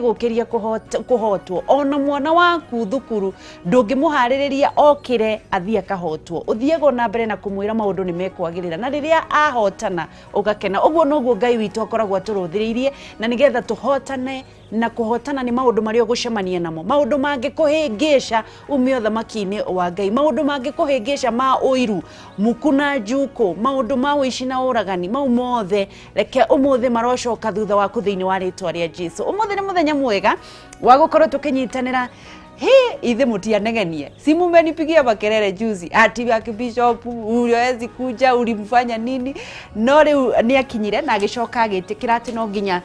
Gũkĩria kũhotwo. Ona mwana waku thukuru ndũngĩmũharĩrĩria okĩre athiĩ akahotwo. Ũthiaga na mbere na kũmwĩra maũndũ nĩ mekwagĩrĩra, na rĩrĩa ahotana ũgakena. Ũguo noguo Ngai witũ akoragwo atũrũthĩrĩirie na nĩgetha tũhotane. Na kũhotana nĩ maũndũ marĩa ũgũcemania namo, maũndũ mangĩkũhĩngĩca ume ũthamaki-inĩ wa Ngai, maũndũ mangĩkũhĩngĩca ma ũiru, muku na njukũ, maũndũ ma ũici na ũragani, mau mothe reke ũmũthĩ marocoka thutha waku thĩinĩ wa rĩtwa rĩa Jesu. Ũmũthĩ nĩ mũthenya mwega wa gũkorwo tũkĩnyitanĩra. He ithe mutianegenie, si mumenipigia makelele juzi ati Archbishop hawezi kuja, ulimfanya nini? No rĩu nĩ akinyire na agĩcoka agĩtĩkĩra atĩ no nginya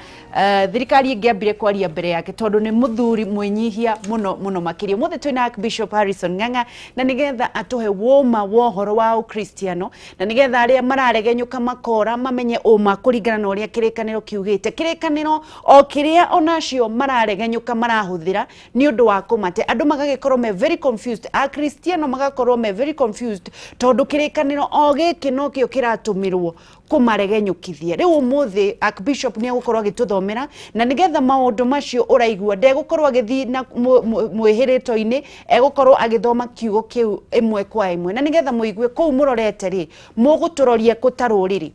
thirikari ĩngĩambire kwaria mbere yake, tondũ nĩ mũthuri mwĩnyihia mũno mũno makĩria. Ũmũthĩ twĩna Archbishop Harrison Ng'ang'a na nĩgetha atũhe wũma wa ũhoro wa ũkristiano, na nĩgetha arĩa mararegenyũka makora mamenye ũma kũringana na ũrĩa kĩrĩkanĩro kiugĩte, kĩrĩkanĩro o kĩrĩa onacio mararegenyũka marahũthĩra nĩ ũndũ wa kũmate andũ magagĩkorwo me very confused, akristiano magakorwo me very confused, tondũ kĩrĩkanĩro o gĩkĩ nokĩo kĩratũmĩrwo kũmaregenyũkithia. Rĩu ũmũthĩ Archbishop nĩ egũkorwo agĩtũthomera na nĩgetha maũndũ macio ũraigua ndegũkorwo agĩthiĩ na mwĩhĩrĩto-inĩ, egũkorwo agĩthoma kiugo kĩu ĩmwe kwa ĩmwe, na nĩgetha mũigue kũu mũrorete rĩ, mũgũtũroria kũ ta rũrĩrĩ,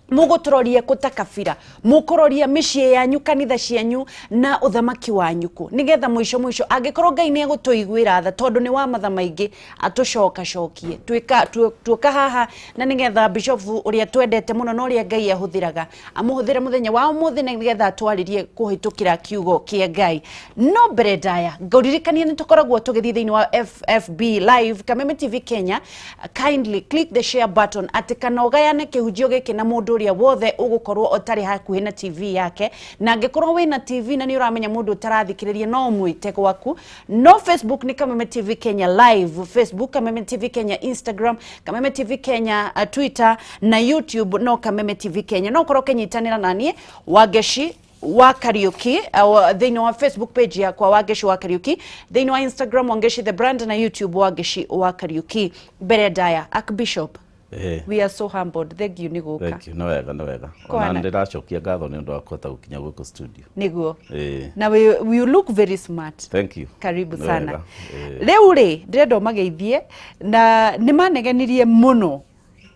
mũgũtũroria kũ ta kabira, mũkũroria mĩciĩ yanyu, kanitha cianyu na ũthamaki wanyu kũ, nĩgetha mũico mũico angĩkorwo Ngai nĩ egũtũiguĩra tha, tondũ nĩ wa matha maingĩ, atũcokacokie tuoka haha, na nĩgetha bishop ũrĩa twendete mũno na ũrĩa Ngai ahũthĩraga amũhũthĩre mũthenya wa ũmũthĩ na nĩgetha atwarĩrie kũhĩtũkĩra kiugo kĩa Ngai. No mbere ndaya, ngũririkania nĩ tũkoragwo tũgĩthiĩ thĩinĩ wa FB Live, Kameme TV Kenya. Kindly click the share button atĩ kana ũgayane kĩhunjio gĩkĩ na mũndũ ũrĩa wothe ũgũkorwo ũtarĩ hakuhĩ na TV yake, na angĩkorwo wĩna TV na nĩ ũramenya mũndũ ũtarathikĩrĩria, no ũmwĩte gwaku. No Facebook nĩ Kameme TV Kenya Live Facebook, Kameme TV Kenya Instagram, Kameme TV Kenya Twitter na YouTube no Kameme TV Kenya. No ũkorwo ũkĩnyitanĩra naniĩ Wangeci wa Kariuki thĩinĩ wa Facebook page yakwa, Wangeci wa Kariuki, thĩinĩ wa Instagram Wangeci the Brand, na YouTube Wangeci wa Kariuki. Mbere ndaya, Archbishop, we are so humbled. Thank you nĩ gũka. Thank you. Nĩ wega, nĩ wega. Ona ndĩracokia ngatho nĩ ũndũ wa kũhota gũkinya gũkũ studio. Nĩguo. Na we look very smart. Thank you. Karibu sana. Rĩu rĩ, ndĩrenda ũmageithie, na nĩ manegenirie mũno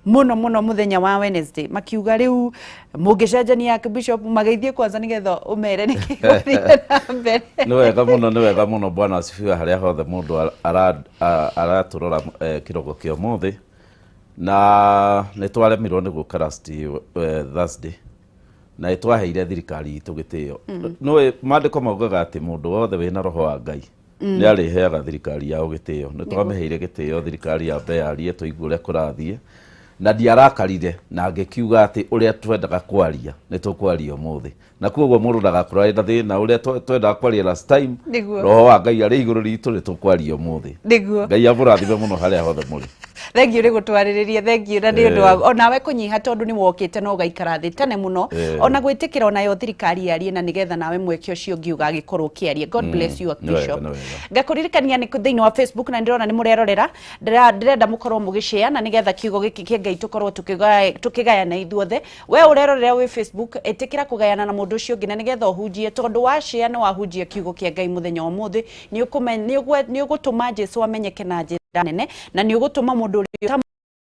mũno mũno mũthenya wa Wednesday makiuga rĩu mũngĩcenjania Archbishop. Mageithie kwanza nĩgetha ũmere nĩkĩ gũthiĩ na mbere. Nĩ wega mũno, nĩ wega mũno. Bwana asifiwe harĩa hothe mũndũ aratũrora kĩroko kĩa ũmũthĩ. Na nĩ twaremirwo nĩ gũka last Thursday, na nĩ twaheire thirikari itũ gĩtĩo. Nĩũĩ maandĩko maugaga atĩ mũndũ wothe wĩna roho wa Ngai nĩ arĩheaga thirikari yao gĩtĩo. Nĩ twamĩheire gĩtĩo thirikari yambe yarie tũigue ũrĩa kũrathiĩ, na ndiarakarire na ngĩkiuga atĩ ũrĩa twendaga kwaria nĩ tũkwaria ũmũthĩ, na koguo mũndũ ndagakorwo arĩ na thĩna ũrĩa twendaga kwaria last time. Roho wa Ngai arĩ igũrũ ritũ, nĩ tũkwaria ũmũthĩ. Ngai amũrathime mũno harĩa hothe mũrĩ. Thank you nĩ gũtwarĩrĩria, thank you na nĩ ũndũ wa onawe kũnyiha, tondũ nĩ wokĩte na ũgaikara thĩ tene mũno, ona gwĩtĩkĩra onayo thirikari yarie na nĩgetha nawe mweke ũcio ũngĩ ũgagĩkorwo ũkĩaria. God bless you, Archbishop. Nĩ wega. Ngakũririkania nĩ thĩinĩ wa Facebook, na ndĩrona nĩ mũrerorera. Ndĩrenda mũkorwo mũgĩshare na nĩgetha kiugo gĩkĩ kĩa Ngai tũkorwo tũkĩgayana ithuothe. We ũrerorera wĩ Facebook, ĩtĩkĩra kũgayana na mũndũ ũcio ũngĩ na nĩgetha ũhunjie, tondũ wa share nĩ wahunjia kiugo kĩa Ngai mũthenya wa ũmũthĩ. Nĩ ũgũtũma Jesu amenyeke na njĩra nene, na nĩ ũgũtũma mũndũ ũrĩa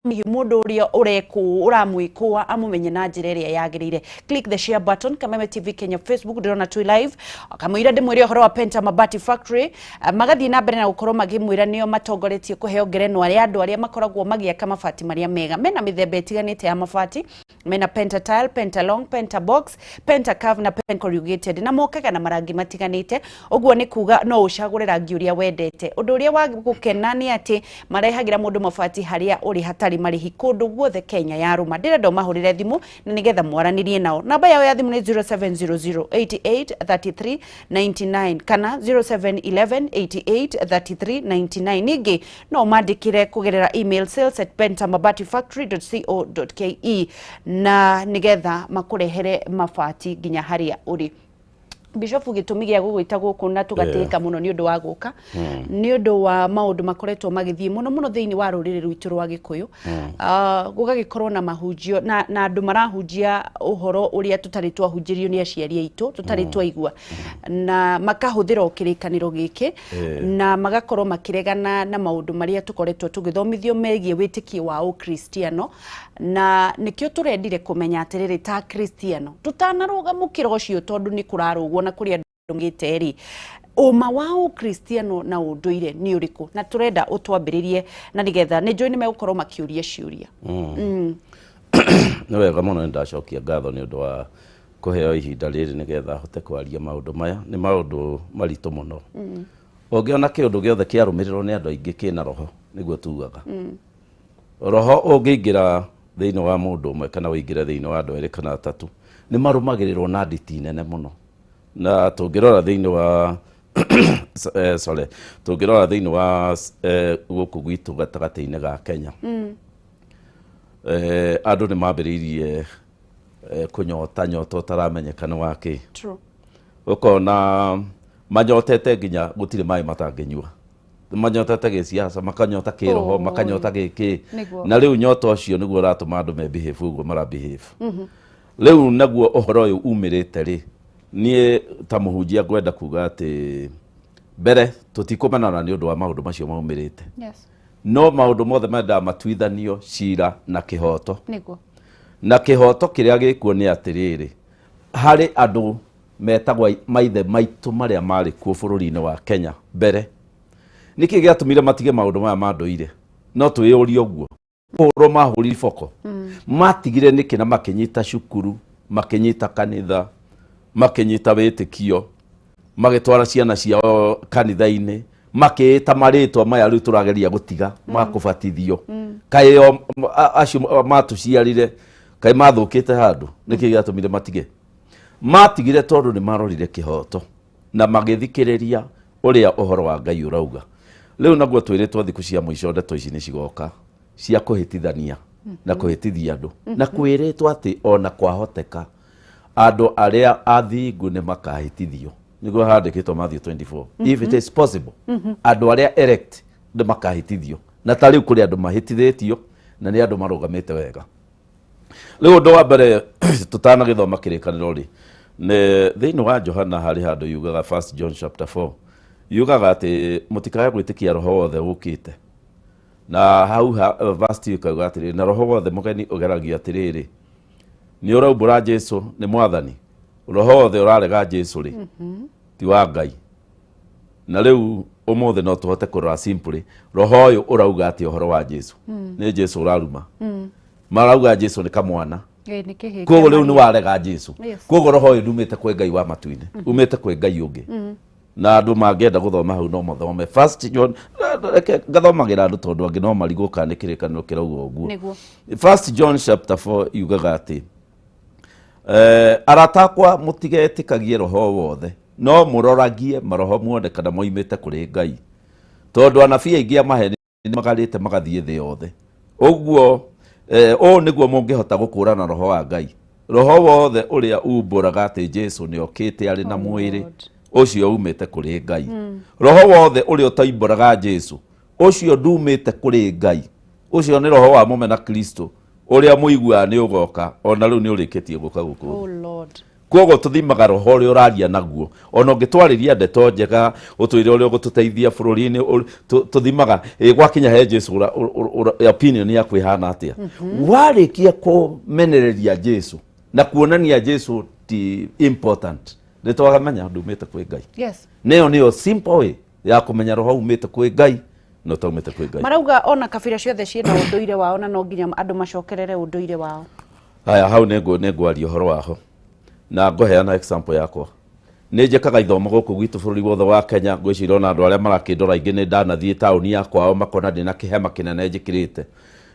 mũndũ ũrĩa ũrekũ ũramwĩkũa amũmenye na njĩra ĩrĩa yagĩrĩire. Click the share button, Kameme TV Kenya Facebook, ndĩrona twĩ live. Kamũira ndĩmwĩre ũhoro wa Penta Mabati Factory, magathiĩ na mbere na gũkorwo makĩmwĩra nĩo matongoretie kũheo ngerenwa ya andũ arĩa makoragwo magĩaka mabati marĩa mega. Mena mĩthemba ĩtiganĩte ya mabati, mena Penta Tile, Penta Long, Penta Box, Penta Curve na Penta Corrugated, na mokaga na marangi matiganĩte. Ũguo nĩ kuga no ũcagũre rangi ũrĩa wendete. Ũndũ ũrĩa wa gũkena nĩ atĩ marehagĩra mũndũ mabati harĩa ũrĩ hatarĩ marĩhi kũndũ guothe Kenya yarũma. Ndĩrenda ũmahũrĩre thimũ na nĩgetha mwaranĩrie nao. Namba yao ya thimũ nĩ 0700 88 33 99 kana 0711 88 33 99. Ningĩ no ũmandĩkĩre kũgerera email sales@pentamabatifactory.co.ke na nĩgetha makũrehere mabati nginya harĩa ũrĩ. Bishop, gĩtũmi gĩa gũgwĩta gũkũ na tũgatĩĩka mũno nĩ ũndũ wa gũka nĩ ũndũ wa maũndũ makoretwo magĩthiĩ mũno mũno thĩinĩ wa rũrĩrĩ rwitũ rwa Gĩkũyũ. Gũgagĩkorwo na mahunjio na andũ marahunjia ũhoro ũrĩa tũtarĩ twahunjĩrio nĩ aciari aitũ, tũtarĩ twaigua, na makahũthĩra o kĩrĩkanĩro gĩkĩ na magakorwo makĩregana na maũndũ marĩa tũkoretwo tũgĩthomithio megiĩ wĩtĩkio wa Ũkristiano. Na nĩkĩo tũrendire kũmenya atĩrĩrĩ, ta Kristiano tũtanarũga mũkĩra ũcio, tondũ nĩ kũrarũgwo na kũrĩ andũ ngĩte rĩ, ũma wa Ũkristiano na ũndũire nĩ ũrĩkũ? Na tũrenda ũtwambĩrĩrie na nĩgetha nĩ njũĩ nĩ megũkorwo makĩũria ciũria. Nĩ wega mũno, nĩ ndacokia ngatho nĩ ũndũ wa kũheo ihinda rĩrĩ nĩgetha hote kwaria maũndũ maya. Nĩ maũndũ maritũ mũno. Ũngĩona kĩũndũ gĩothe kĩarũmĩrĩrwo nĩ andũ aingĩ kĩna roho, nĩguo tugaga roho ũngĩingĩra thĩinĩ wa mũndũ ũmwe kana ũingĩre thĩinĩ wa andũ erĩ kana atatũ, nĩ marũmagĩrĩrwo na nditi nene mũno. Na tũngĩrora thĩinĩ wa sorry, tũngĩrora thĩinĩ wa gũkũ gwitũ gatagatĩ-inĩ ga Kenya, andũ nĩ mambĩrĩirie kũnyota nyota ũtaramenyeka nĩ wa kĩ. Ũkona manyotete nginya gũtirĩ maĩ matangĩnyua, manyotete gĩsiasa, makanyota kĩroho, makanyota gĩkĩ. Na rĩu nyota ũcio nĩguo ũratũma andũ me behave ũguo mara behave rĩu. Naguo ũhoro ũyũ umĩrĩte rĩ, niĩ ta mũhunjia ngwenda kuga atĩ mbere tũtikũmenana nĩ ũndũ wa maũndũ macio maumĩrĩte, no maũndũ mothe mendaga matuithanio cira na kĩhoto. Na kĩhoto kĩrĩa gĩkuo nĩ atĩrĩrĩ, harĩ andũ metagwo maithe maitũ marĩa marĩ kuo bũrũri-inĩ wa Kenya mbere, nĩkĩ gĩatũmire matige maũndũ maya ma ndũire? No twĩyũrie ũguo. Kũhũrwo mahũrire iboko, matigire nĩkĩ? Na makĩnyita cukuru, makĩnyita kanitha, makĩnyita wĩtĩkio, magĩtwara ciana ciao kanitha-inĩ, makĩĩta marĩtwa maya rĩu tũrageria gũtiga ma kũbatithio. Kaĩ o acio matũciarire kaĩ mathũkĩte handũ? Nĩkĩ gĩatũmire matige? Matigire tondũ nĩ marorire kĩhoto na magĩthikĩrĩria ũrĩa ũhoro wa Ngai ũrauga. Rĩu naguo twĩrĩtwo thikũ cia mũico ndeto ici nĩ cigoka cia kũhĩtithania na kũhĩtithia andũ, na kwĩrĩtwo atĩ ona kwahoteka andũ arĩa athingu nĩ makahĩtithio. Nĩguo handĩkĩtwo Matthew 24, if it is possible, andũ arĩa elect nĩ makahĩtithio. Na ta rĩu kũrĩ andũ mahĩtithĩtio na nĩ andũ marũgamĩte wega. Rĩu ũndũ wa mbere tũtanagĩthoma kĩrĩkanĩro rĩ, nĩ thĩinĩ wa Johana harĩ handũ yugaga, First John chapter 4, yugaga atĩ mũtikae gwĩtĩkia roho wothe ũkĩte. Na hau verse 2 ĩkauga atĩrĩrĩ, na roho wothe mũgeni ũgeragio atĩrĩrĩ, nĩ ũraumbũra Jesu nĩ mwathani? Roho wothe ũrarega Jesu rĩ, ti wa Ngai. Na rĩu ũmũthĩ no tũhote kũrora simply, roho ũyũ ũrauga atĩ ũhoro wa Jesu nĩ Jesu ũraruma? Marauga Jesu nĩ kamwana. Ĩ, nĩ kĩhĩ Koguo kĩa rĩu nĩ Maria. Warega Jesu. Koguo roho ũyũ ndumĩte kwĩ Ngai wa matu-inĩ, umĩte kwĩ ngai ũngĩ. Na andũ mangĩenda gũthoma hau no mathome First John. Reke ngathomagĩra andũ tondũ angĩ no marigwo kana nĩ kĩrĩkanĩro kĩrauga ũguo. First John chapter 4 yugaga atĩ arata akwa, mũtigetĩkagie roho wothe, no mũroragie maroho muone kana moimĩte kũrĩ Ngai, tondũ anabii aingĩ a maheni nĩ magarĩte magathiĩ thĩ yothe. Ũguo ũũ nĩguo mũngĩhota gũkũrana roho wa Ngai: roho wothe ũrĩa umbũraga atĩ Jesu nĩ okĩte arĩ na Oh, mwĩrĩ, Lord. ũcio umĩte kũrĩ Ngai. Roho wothe ũrĩa ũtaimbũraga Jesu, ũcio ndumĩte kũrĩ Ngai. Ũcio nĩ roho wa mũmena Kristo, ũrĩa mũiguaga nĩ ũgoka, ona rĩu nĩ ũrĩkĩtie gũka gũkũ thĩ. Oh Lord. Koguo tũthimaga roho ũrĩa ũraria naguo. Ona ũngĩtwarĩria ndeto njega, ũtwĩre ũrĩa ũgũtũteithia bũrũri-inĩ, tũthimaga ĩ gwakinya he Jesu, opinion yaku ĩhana atĩa? Warĩkia kũmenereria Jesu na kuonania Jesu ti important, nĩ twamenya ndumĩte kwĩ Ngai. Nĩyo nĩyo simple way ya kũmenya roho umĩte kwĩ Ngai na ũtaumĩte kwĩ Ngai. Marauga ona kabira ciothe ciĩna ũndũire wao na no nginya andũ macokerere ũndũire wao. Haya, hau nĩ ngwaria ũhoro waho na ngũheana example yakwa. Nĩ njĩkaga ithomo gũkũ gwitũ bũrũri wothe wa Kenya. Ngwĩciria ona andũ arĩa marakĩndora aingĩ nĩ ndanathiĩ taũni ya kwao makona ndĩna kĩhema kĩnene njĩkĩrĩte,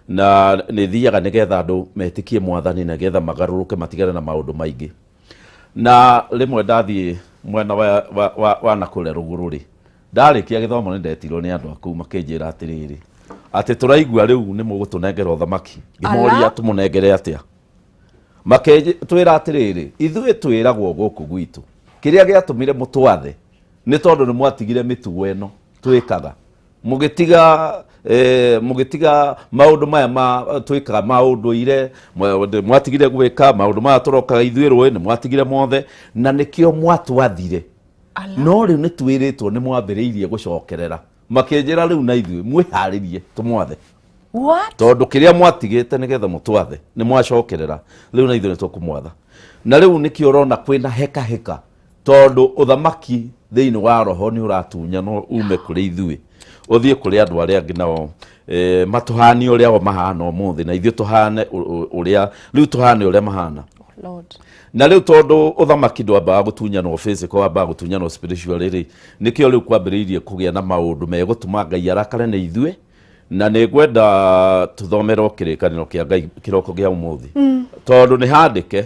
na nĩ thiaga nĩgetha andũ metĩkie mwathani, nĩgetha magarũrũke matigane na maũndũ maingĩ. Na rĩmwe ndathiĩ mwena wa nakũrĩa rũgũrũ rĩ, ndarĩkia gĩthomo nĩ ndetirwo nĩ andũ a kũu, makĩnjĩra atĩrĩrĩ, atĩ tũraigua rĩu nĩ mũgũtũnengera ũthamaki. Ngĩmoria, Ala. tũmũnengere atĩa? Makĩtwĩra atĩrĩrĩ, ithuĩ twĩragwo gũkũ gwitũ Kĩrĩa gĩatũmire mũtwathe nĩ tondũ nĩ mwatigire mĩtugo ĩno twĩkaga, mũgĩtiga maũndũ maya ma twĩkaga ma ũndũire, mwatigire gwĩka maũndũ maya tũrokaga ithuĩ rũĩ, nĩ mwatigire mothe, na nĩkĩo mwatwathire. No rĩu nĩ twĩrĩtwo nĩ mwambĩrĩirie gũcokerera. Makĩnjĩra rĩu na ithuĩ mwĩharĩrie tũmwathe. What? Tondũ kĩrĩa mwatigĩte nĩgetha mũtwathe nĩ mwacokerera, rĩu na ithuĩ nĩ tũkũmwatha. Na rĩu nĩkĩo ũrona kwĩna hekaheka, tondũ ũthamaki thĩinĩ wa roho nĩ ũratunyanwo ume kũrĩ ithuĩ ũthiĩ kũrĩ andũ arĩa angĩ, nao matũhanie ũrĩa o mahana ũmũthĩ, na ithuĩ tũhane ũrĩa rĩu tũhane ũrĩa mahana. Lord. Na rĩu tondũ ũthamaki ndwambaga gũtunyanwo physical, wambaga gũtunyanwo spiritual rĩ, nĩkĩo rĩu kwambĩrĩirie kũgĩa na maũndũ megũtũma Ngai arakare nĩ ithuĩ. Na nĩ ngwenda tũthomerwo kĩrĩkanĩro kĩa Ngai kĩroko gĩa ũmũthĩ, tondũ nĩ handĩke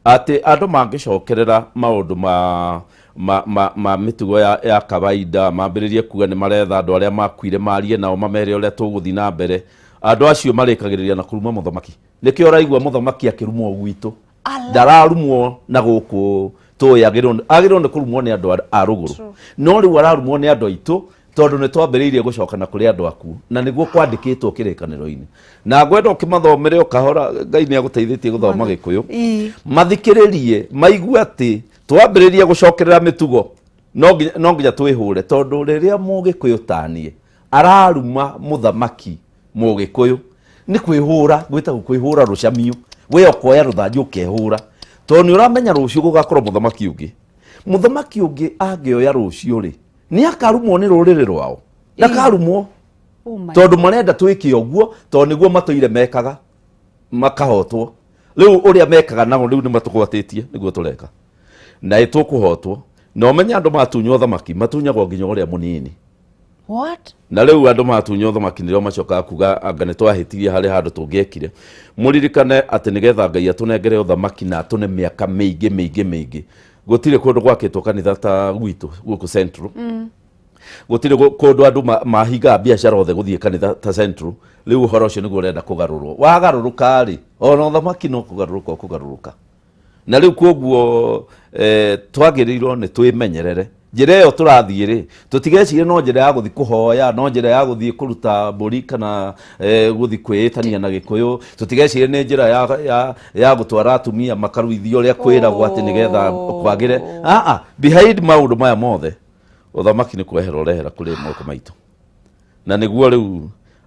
atĩ andũ mangĩcokerera maũndũ ma mĩtugo ya kawaida, mambĩrĩrie kuga nĩ maretha andũ arĩa makuire marie nao mamere ũrĩa tũgũthiĩ na mbere, andũ acio marĩkagĩrĩria na kũruma mũthamaki. Nĩkĩo ũraigua mũthamaki akĩrumwo gwitũ, ndararumwo na gũkũ tũĩ agĩrĩirwo nĩ kũrumwo nĩ andũ a rũgũrũ, no rĩu ararumwo nĩ andũ aitũ tondũ nĩ twambĩrĩirie gũcoka na kũrĩ andũ akuũ, na nĩguo kwandĩkĩtwo kĩrĩkanĩro-inĩ. Na ngwenda ũkĩmathomere o kahora, Ngai nĩ agũteithĩtie gũthoma Gĩkũyũ. Mathikĩrĩrie maigue atĩ twambĩrĩria gũcokerera mĩtugo no nginya twĩhũre, tondũ rĩrĩa Mũgĩkũyũ taniĩ araruma mũthamaki Mũgĩkũyũ nĩ kwĩhũra, gwĩtagwo kwĩhũra rũcamio. We ũkoya rũthanju ũkehũra, tondũ nĩ ũramenya rũciũ gũgakorwo mũthamaki ũngĩ. Mũthamaki ũngĩ angĩoya rũciũ rĩ, nĩ akarumwo nĩ rũrĩrĩ rwao? Ndakarumwo. Oh my. Tondũ marenda twĩke ũguo tondũ nĩguo matũire mekaga makahotwo. Rĩu ũrĩa mekaga nao rĩu nĩ matũgwatĩtie, nĩguo tũreka na ĩ tũkũhotwo. Na ũmenye andũ matunywo thamaki matunyagwo nginya ũrĩa mũnini. What? Na rĩu andũ matunywo thamaki nĩrĩo macokaga kuga anga nĩ twahĩtirie harĩ handũ tũngĩekire. Mũririkane atĩ nĩgetha Ngai atũnengere ũthamaki na atũne mĩaka mĩingĩ mĩingĩ mĩingĩ, gũtirĩ kũndũ gwakĩtwo kanitha ta gwitũ gũkũ Central. Gũtirĩ kũndũ andũ mahingaga biacara othe gũthiĩ kanitha ta Central. Rĩu ũhoro ũcio nĩguo ũrenda kũgarũrwo. Wagarũrũka rĩ, ona ũthamaki no kũgarũrũka ũkũgarũrũka. Na rĩu koguo twagĩrĩirwo nĩ twĩmenyerere njĩra ĩyo tũrathiĩ rĩ, tũtigecirie no njĩra ya gũthiĩ kũhoya, no njĩra ya gũthiĩ kũruta mbũri kana gũthiĩ kwĩĩtania na Gĩkũyũ. Tũtigecirie nĩ njĩra ya gũtwara atumia makaruithio ũrĩa kwĩragwo atĩ nĩgetha kwagĩre. Aa, behind maũndũ maya mothe, ũthamaki nĩ kwehera ũrehera kũrĩ moko maitũ, na nĩguo rĩu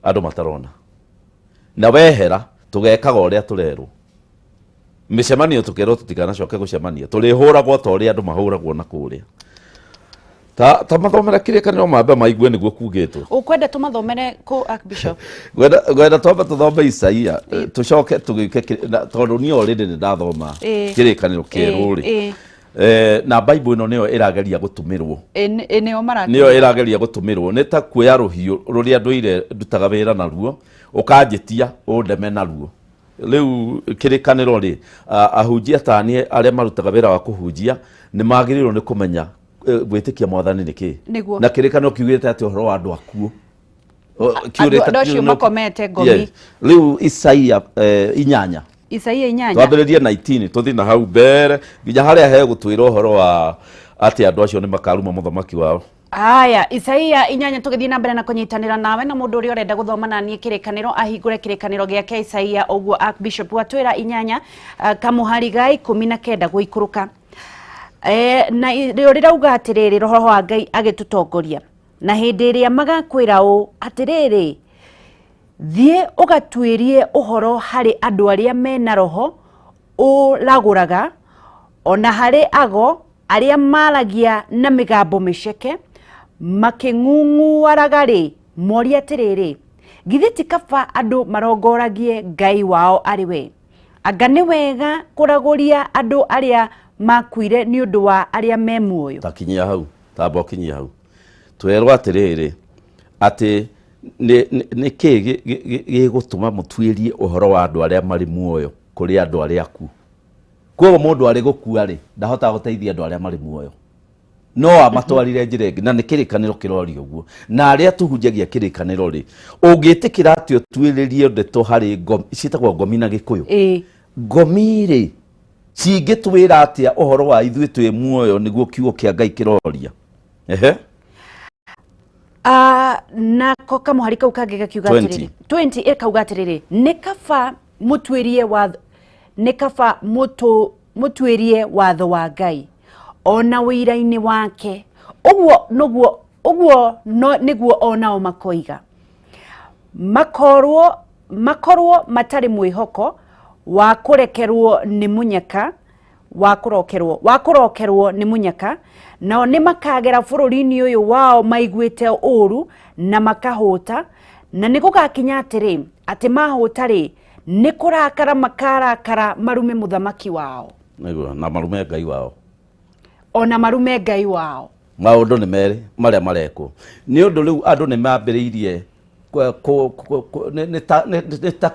andũ matarona. Na wehera tũgekaga ũrĩa tũrerwo. Mĩcemanio tũkerwo tũtikanacoke gũcemania, tũrĩhũragwo ta ũrĩa andũ mahũragwo na kũrĩa. Ta mathomera kĩrĩkanĩro mambe maigue nĩguo kugĩtwo. Ũkwenda tũmathomere kũ, Archbishop? Ngwenda twambe tũthome Isaia, tũcoke tũgĩke tondũ niĩ already nĩ ndathoma kĩrĩkanĩro kĩerũ rĩ. Na Bible ĩno nĩyo ĩrageria gũtũmĩrwo. Nĩo maratũmĩra. Nĩyo ĩrageria gũtũmĩrwo. Nĩ ta kuoya rũhiũ rũrĩa ndũire ndutaga wĩra naruo, ũkanjĩtia ũndeme naruo. Rĩu kĩrĩkanĩro rĩ, ahunjia ta niĩ arĩa marutaga wĩra wa kũhunjia nĩ magĩrĩirwo nĩ kũmenya gwĩtĩkia Mwathani nĩ kĩĩ. Na kĩrĩkanĩro kiugĩte atĩ ũhoro wa andũ akuũ. Andũ acio makomete ngomi. Yes. Rĩu Isaia 8. Isaia 8. Twambĩrĩrie 19 tũthiĩ na hau mbere nginya harĩa hegũtwĩra ũhoro wa atĩ andũ acio nĩ makaruma mũthamaki wao. Aya, Isaia 8, tũgĩthiĩ na mbere na kũnyitanĩra nawe, na mũndũ ũrĩa ũrenda gũthoma na niĩ kĩrĩkanĩro ahingũre kĩrĩkanĩro gĩake Isaia ũguo Archbishop watwĩra 8, kamũhari ga 19 gũikũrũka. Na rĩo rĩrauga atĩrĩrĩ, Roho wa Ngai agĩtũtongoria. Na hĩndĩ ĩrĩa magakwĩra ũũ, atĩrĩrĩ, thiĩ ũgatuĩrie ũhoro harĩ andũ arĩa mena roho ũragũraga, ona harĩ ago arĩa maragia na mĩgambo mĩceke makĩng'ung'uaraga-rĩ, morie atĩrĩrĩ, githĩ ti kaba andũ marongoragie Ngai wao arĩ we? Anga nĩ wega kũragũria andũ arĩa makuire nĩ ũndũ wa arĩa me muoyo? Ta kinyia hau, tamba ũkinyie hau. Twerwo atĩrĩrĩ, atĩ nĩ kĩĩ gĩgũtũma mũtuĩrie ũhoro wa andũ arĩa marĩ muoyo kũrĩ andũ arĩa akuũ? Koguo mũndũ arĩ gũkua rĩ, ndahotaga gũteithia andũ arĩa marĩ muoyo, no amatwarire njĩra ĩngĩ, na nĩ kĩrĩkanĩro kĩroria ũguo. Na arĩa tũhunjagia kĩrĩkanĩro rĩ, ũngĩtĩkĩra atĩ ũtuĩrĩrie ndeto harĩ ngomi, ciĩtagwo ngomi na Gĩkũyũ. Ngomi rĩ, Cingĩtwĩra atĩa ũhoro wa ithuĩ twĩ muoyo nĩguo kiugo kĩa Ngai kĩroria? Ehe. Nako kamũhari kau kangĩ gakiuga 20. Atĩrĩrĩ, 20 ĩkauga atĩrĩrĩ, nĩ kaba mũtuĩrie watho, nĩ kaba mũtuĩrie watho wa Ngai ona wĩira-inĩ wake, ũguo nĩguo, ũguo no, nĩguo onao makoiga, makorwo matarĩ mwĩhoko wa kũrekerwo nĩ mũnyaka, wa kũrokerwo, wa kũrokerwo nĩ mũnyaka, nao nĩ makagera bũrũri-inĩ ũyũ wao maiguĩte ũũru na makahũta, na nĩ gũgakinya atĩrĩ, atĩ mahũta rĩ, nĩ kũrakara makarakara marume mũthamaki wao. Nĩguo, na marume Ngai wao. Ona marume Ngai wao. Maũndũ nĩ merĩ marĩa marekwo. Nĩ ũndũ rĩu andũ nĩ mambĩrĩirie nĩ ta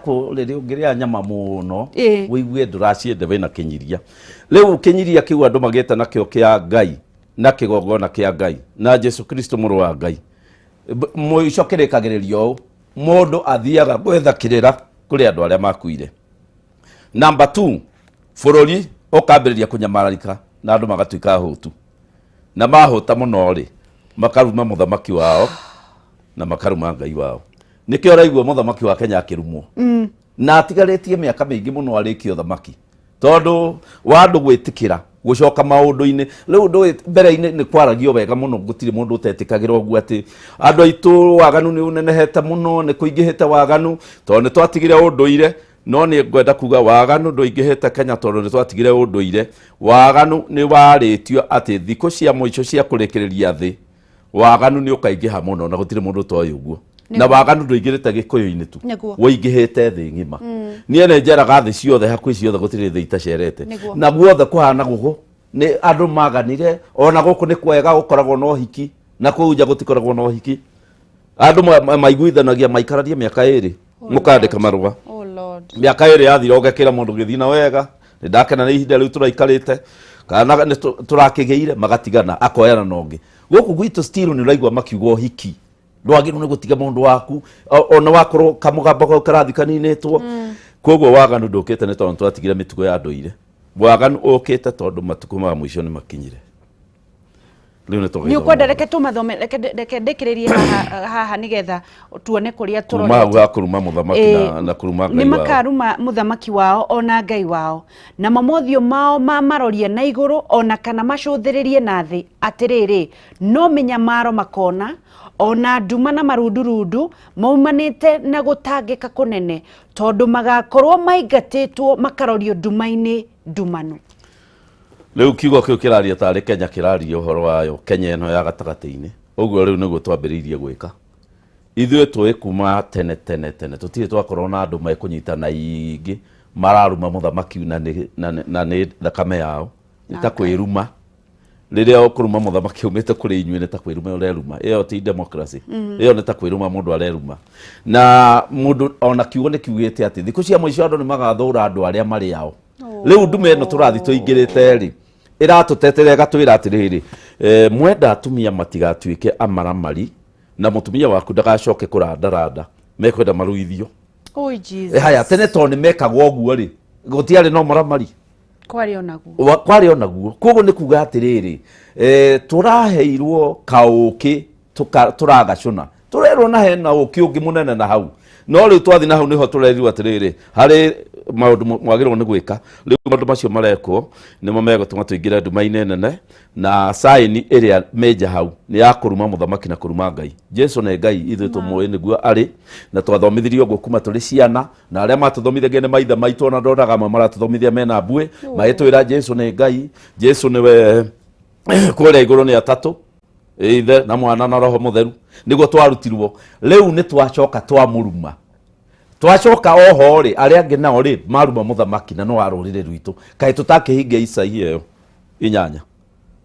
rĩrĩa ũngĩrĩa nyama mũno, ũigue ndũracienda wĩna kĩnyiria. Rĩu kĩnyiria kĩu andũ magĩte nakĩo kĩa Ngai na kĩgongona kĩa Ngai na Jesu Kristo mũrũ wa Ngai. Mũico kĩrĩkagĩrĩrio ũũ, mũndũ athiaga gwetha kĩrĩra kũrĩ andũ arĩa makuire. Number 2, bũrũri ũkambĩrĩria kũnyamararika na andũ magatuĩka ahũtu. Na mahũta mũno rĩ, makaruma mũthamaki wao na makaruma Ngai wao. Nĩkĩo ũraigua mũthamaki wa Kenya akĩrumwo. Na atigarĩtie mĩaka mĩingĩ mũno arĩkie ũthamaki. Tondũ wa andũ gwĩtĩkĩra gũcoka maũndũ-inĩ. Rĩu ndũĩ mbere-inĩ nĩ kwaragio wega mũno, gũtirĩ mũndũ ũtetĩkagĩra ũguo atĩ andũ aitũ waganu nĩ ũnenehete mũno, nĩ kũingĩhĩte waganu, tondũ nĩ twatigire ũndũire. No nĩ ngwenda kuga waganu ndũingĩhĩte Kenya tondũ nĩ twatigire ũndũire. Waganu nĩ warĩtio atĩ thikũ cia mũico cia kũrĩkĩrĩria thĩ, waganu nĩ ũkaingĩha mũno na gũtirĩ mũndũ ũtoĩ ũguo. Na waganu ndũingĩrĩte Gĩkũyũ-inĩ tu, wũingĩhĩte thĩ ng'ima. Niĩ nĩ njeraga thĩ ciothe, hakuhĩ ciothe gũtirĩ thĩ itacerete. Na guothe kũhana gũkũ, nĩ andũ maganire, ona gũkũ nĩ kwega gũkoragwo na ũhiki, na kũu nja gũtikoragwo na ũhiki. Andũ maiguithanagia maikararie mĩaka ĩrĩ, mũkandĩka marũa. Oh Lord. Mĩaka ĩrĩ yathira ũgekĩra mũndũ gĩthiĩ na wega, nĩ ndakena nĩ ihinda rĩu tũraikarĩte, kana nĩ tũrakĩgĩire, magatigana, akoyana na ũngĩ. Gũkũ gwitũ still nĩ ũraigua makiuga ũhiki. Ndwagĩrĩirwo nĩ gũtiga mũndũ waku, ona wakorwo kamũgambo kau karathiĩ kaninĩtwo. Koguo waganu ndũkĩte nĩ tondũ twatigire mĩtugo ya ndũire. Waganu ũkĩte tondũ matukũ ma mũico nĩ makinyire. Rĩu nĩ tũgĩthoma. Nĩ ũkwenda reke tũmathome, reke ndĩkĩrĩrie haha nĩgetha tuone kũrĩa Kuma hau tũrorete. ha kũruma mũthamaki na kũruma Ngai nĩ wao. makaruma mũthamaki wao ona Ngai wao, namo mothiũ mao mamarorie na igũrũ ona kana macũthĩrĩrie na thĩ, atĩrĩrĩ, no mĩnyamaro makona, ona nduma na marundurundu maumanĩte na gũtangĩka kũnene, tondũ magakorwo maingatĩtwo makarorio nduma-inĩ ndumanu. Rĩu kiugo kĩu kĩraria tarĩ Kenya kĩraria ũhoro wayo, Kenya ĩno ya gatagatĩ-inĩ. Ũguo rĩu nĩguo twambĩrĩirie gwĩka. Ithuĩ tũĩ kuma tene tene tene, tũtirĩ twakorwo na andũ mekũnyitana aingĩ mararuma mũthamaki na nĩ thakame yao. Nĩ ta kwĩruma. Rĩrĩa ũkũruma mũthamaki aumĩte kũrĩ inyuĩ nĩ ta kwĩruma ũreruma. Ĩyo ti democracy. Ĩyo nĩ ta kwĩruma mũndũ areruma. Na mũndũ ona kiugo nĩ kiugĩte atĩ thikũ cia mũico andũ nĩ magathũra andũ arĩa marĩ ao. Rĩu ndume ĩno tũrathiĩ tũingĩrĩte rĩ, ĩratũtetera ĩgatwĩra atĩrĩrĩ, mwenda atumia matigatuĩke amaramari na mũtumia waku ndagacoke kũrandaranda, mekwenda maruithio. Oh, Jesus. Haya, tene tondũ nĩ mekagwo ũguo rĩ, gũtiarĩ na ũmaramari. Kwarĩ onaguo. Kwarĩ onaguo. Koguo nĩ kuga atĩrĩrĩ, tũraheirwo kaũkĩ tũragacũna. Tũrerwo na hena ũkĩ ũngĩ mũnene na hau. No rĩu twathiĩ na hau nĩho tũrerirwo atĩrĩrĩ, harĩ maũndũ mwagĩrĩirwo nĩ gwĩka. Rĩu maũndũ macio marekwo nĩmo megũtũma tũingĩre nduma-inĩ nene, na sign ĩrĩa major hau nĩ ya kũruma mũthamaki na kũruma Ngai. Jesu nĩ Ngai, ithuĩ tũmũĩ nĩguo arĩ, na twathomithirio ũguo kuma tũrĩ ciana, na arĩa matũthomithagia nĩ maithe maitũ, ona ndonaga amwe maratũthomithia mena mbuĩ, magĩtwĩra Jesu nĩ Ngai, Jesu nĩwe kũrĩa igũrũ nĩ atatũ, Ithe na Mwana na Roho Mũtheru, nĩguo twarutirwo. Rĩu nĩ twacoka twamũruma. Twacoka oho rĩ, arĩa angĩ nao rĩ, maruma mũthamaki na no wa rũrĩrĩ rwitũ. Kaĩ tũtakĩhingia Isaia ĩyo 8,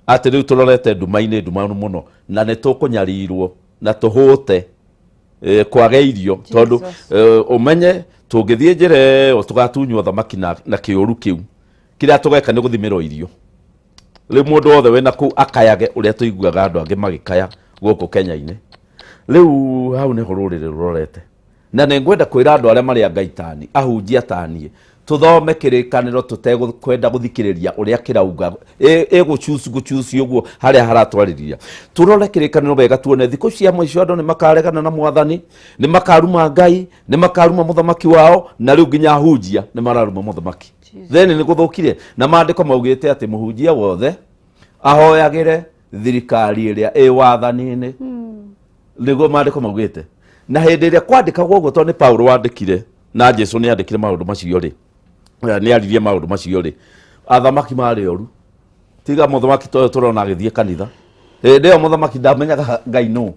atĩ rĩu tũrorete nduma-inĩ ndumanu mũno, na nĩ tũkũnyarirwo na tũhũte, kwage irio, tondũ, Jesus. ũmenye tũngĩthiĩ njĩra ĩyo tũgatunywo thamaki na kĩũru kĩu. Kĩrĩa tũgeka nĩ gũthimĩrwo irio. Rĩu mũndũ wothe wĩna kũu akayage ũrĩa tũiguaga andũ angĩ magĩkaya gũkũ Kenya-inĩ. Rĩu hau nĩho rũrĩrĩ rũrorete. Na nĩ ngwenda kwĩra andũ arĩa marĩ a Ngai tani, ahunjia taniĩ, Tuthome kĩrĩkanĩro tũtekwenda gũthikĩrĩria ũrĩa kĩrauga, ĩgũcucu ũguo harĩa haratwarĩria. Tũrore kĩrĩkanĩro wega, tuone thikũ cia mũico andũ nĩ makaregana na mwathani, nĩ makaruma Ngai, nĩ makaruma mũthamaki wao, na rĩu nginya ahunjia nĩ mararuma mũthamaki. Then nĩ gũthũkire, na maandĩko maugĩte atĩ mũhunjia wothe ahoyagĩre thirikari ĩrĩa ĩ wathani-inĩ. Nĩguo maandĩko maugĩte. Na hĩndĩ ĩrĩa kwandĩkagwo ũguo, tondũ nĩ Paulo wandĩkire na Jesu nĩ andĩkire maũndũ macio rĩ, nĩ aririe maũndũ macio rĩ, athamaki marĩ oru. Tiga mũthamaki ta ũyũ tũrona agĩthiĩ kanitha, hĩndĩ ĩyo mũthamaki ndamenyaga Ngai nũ.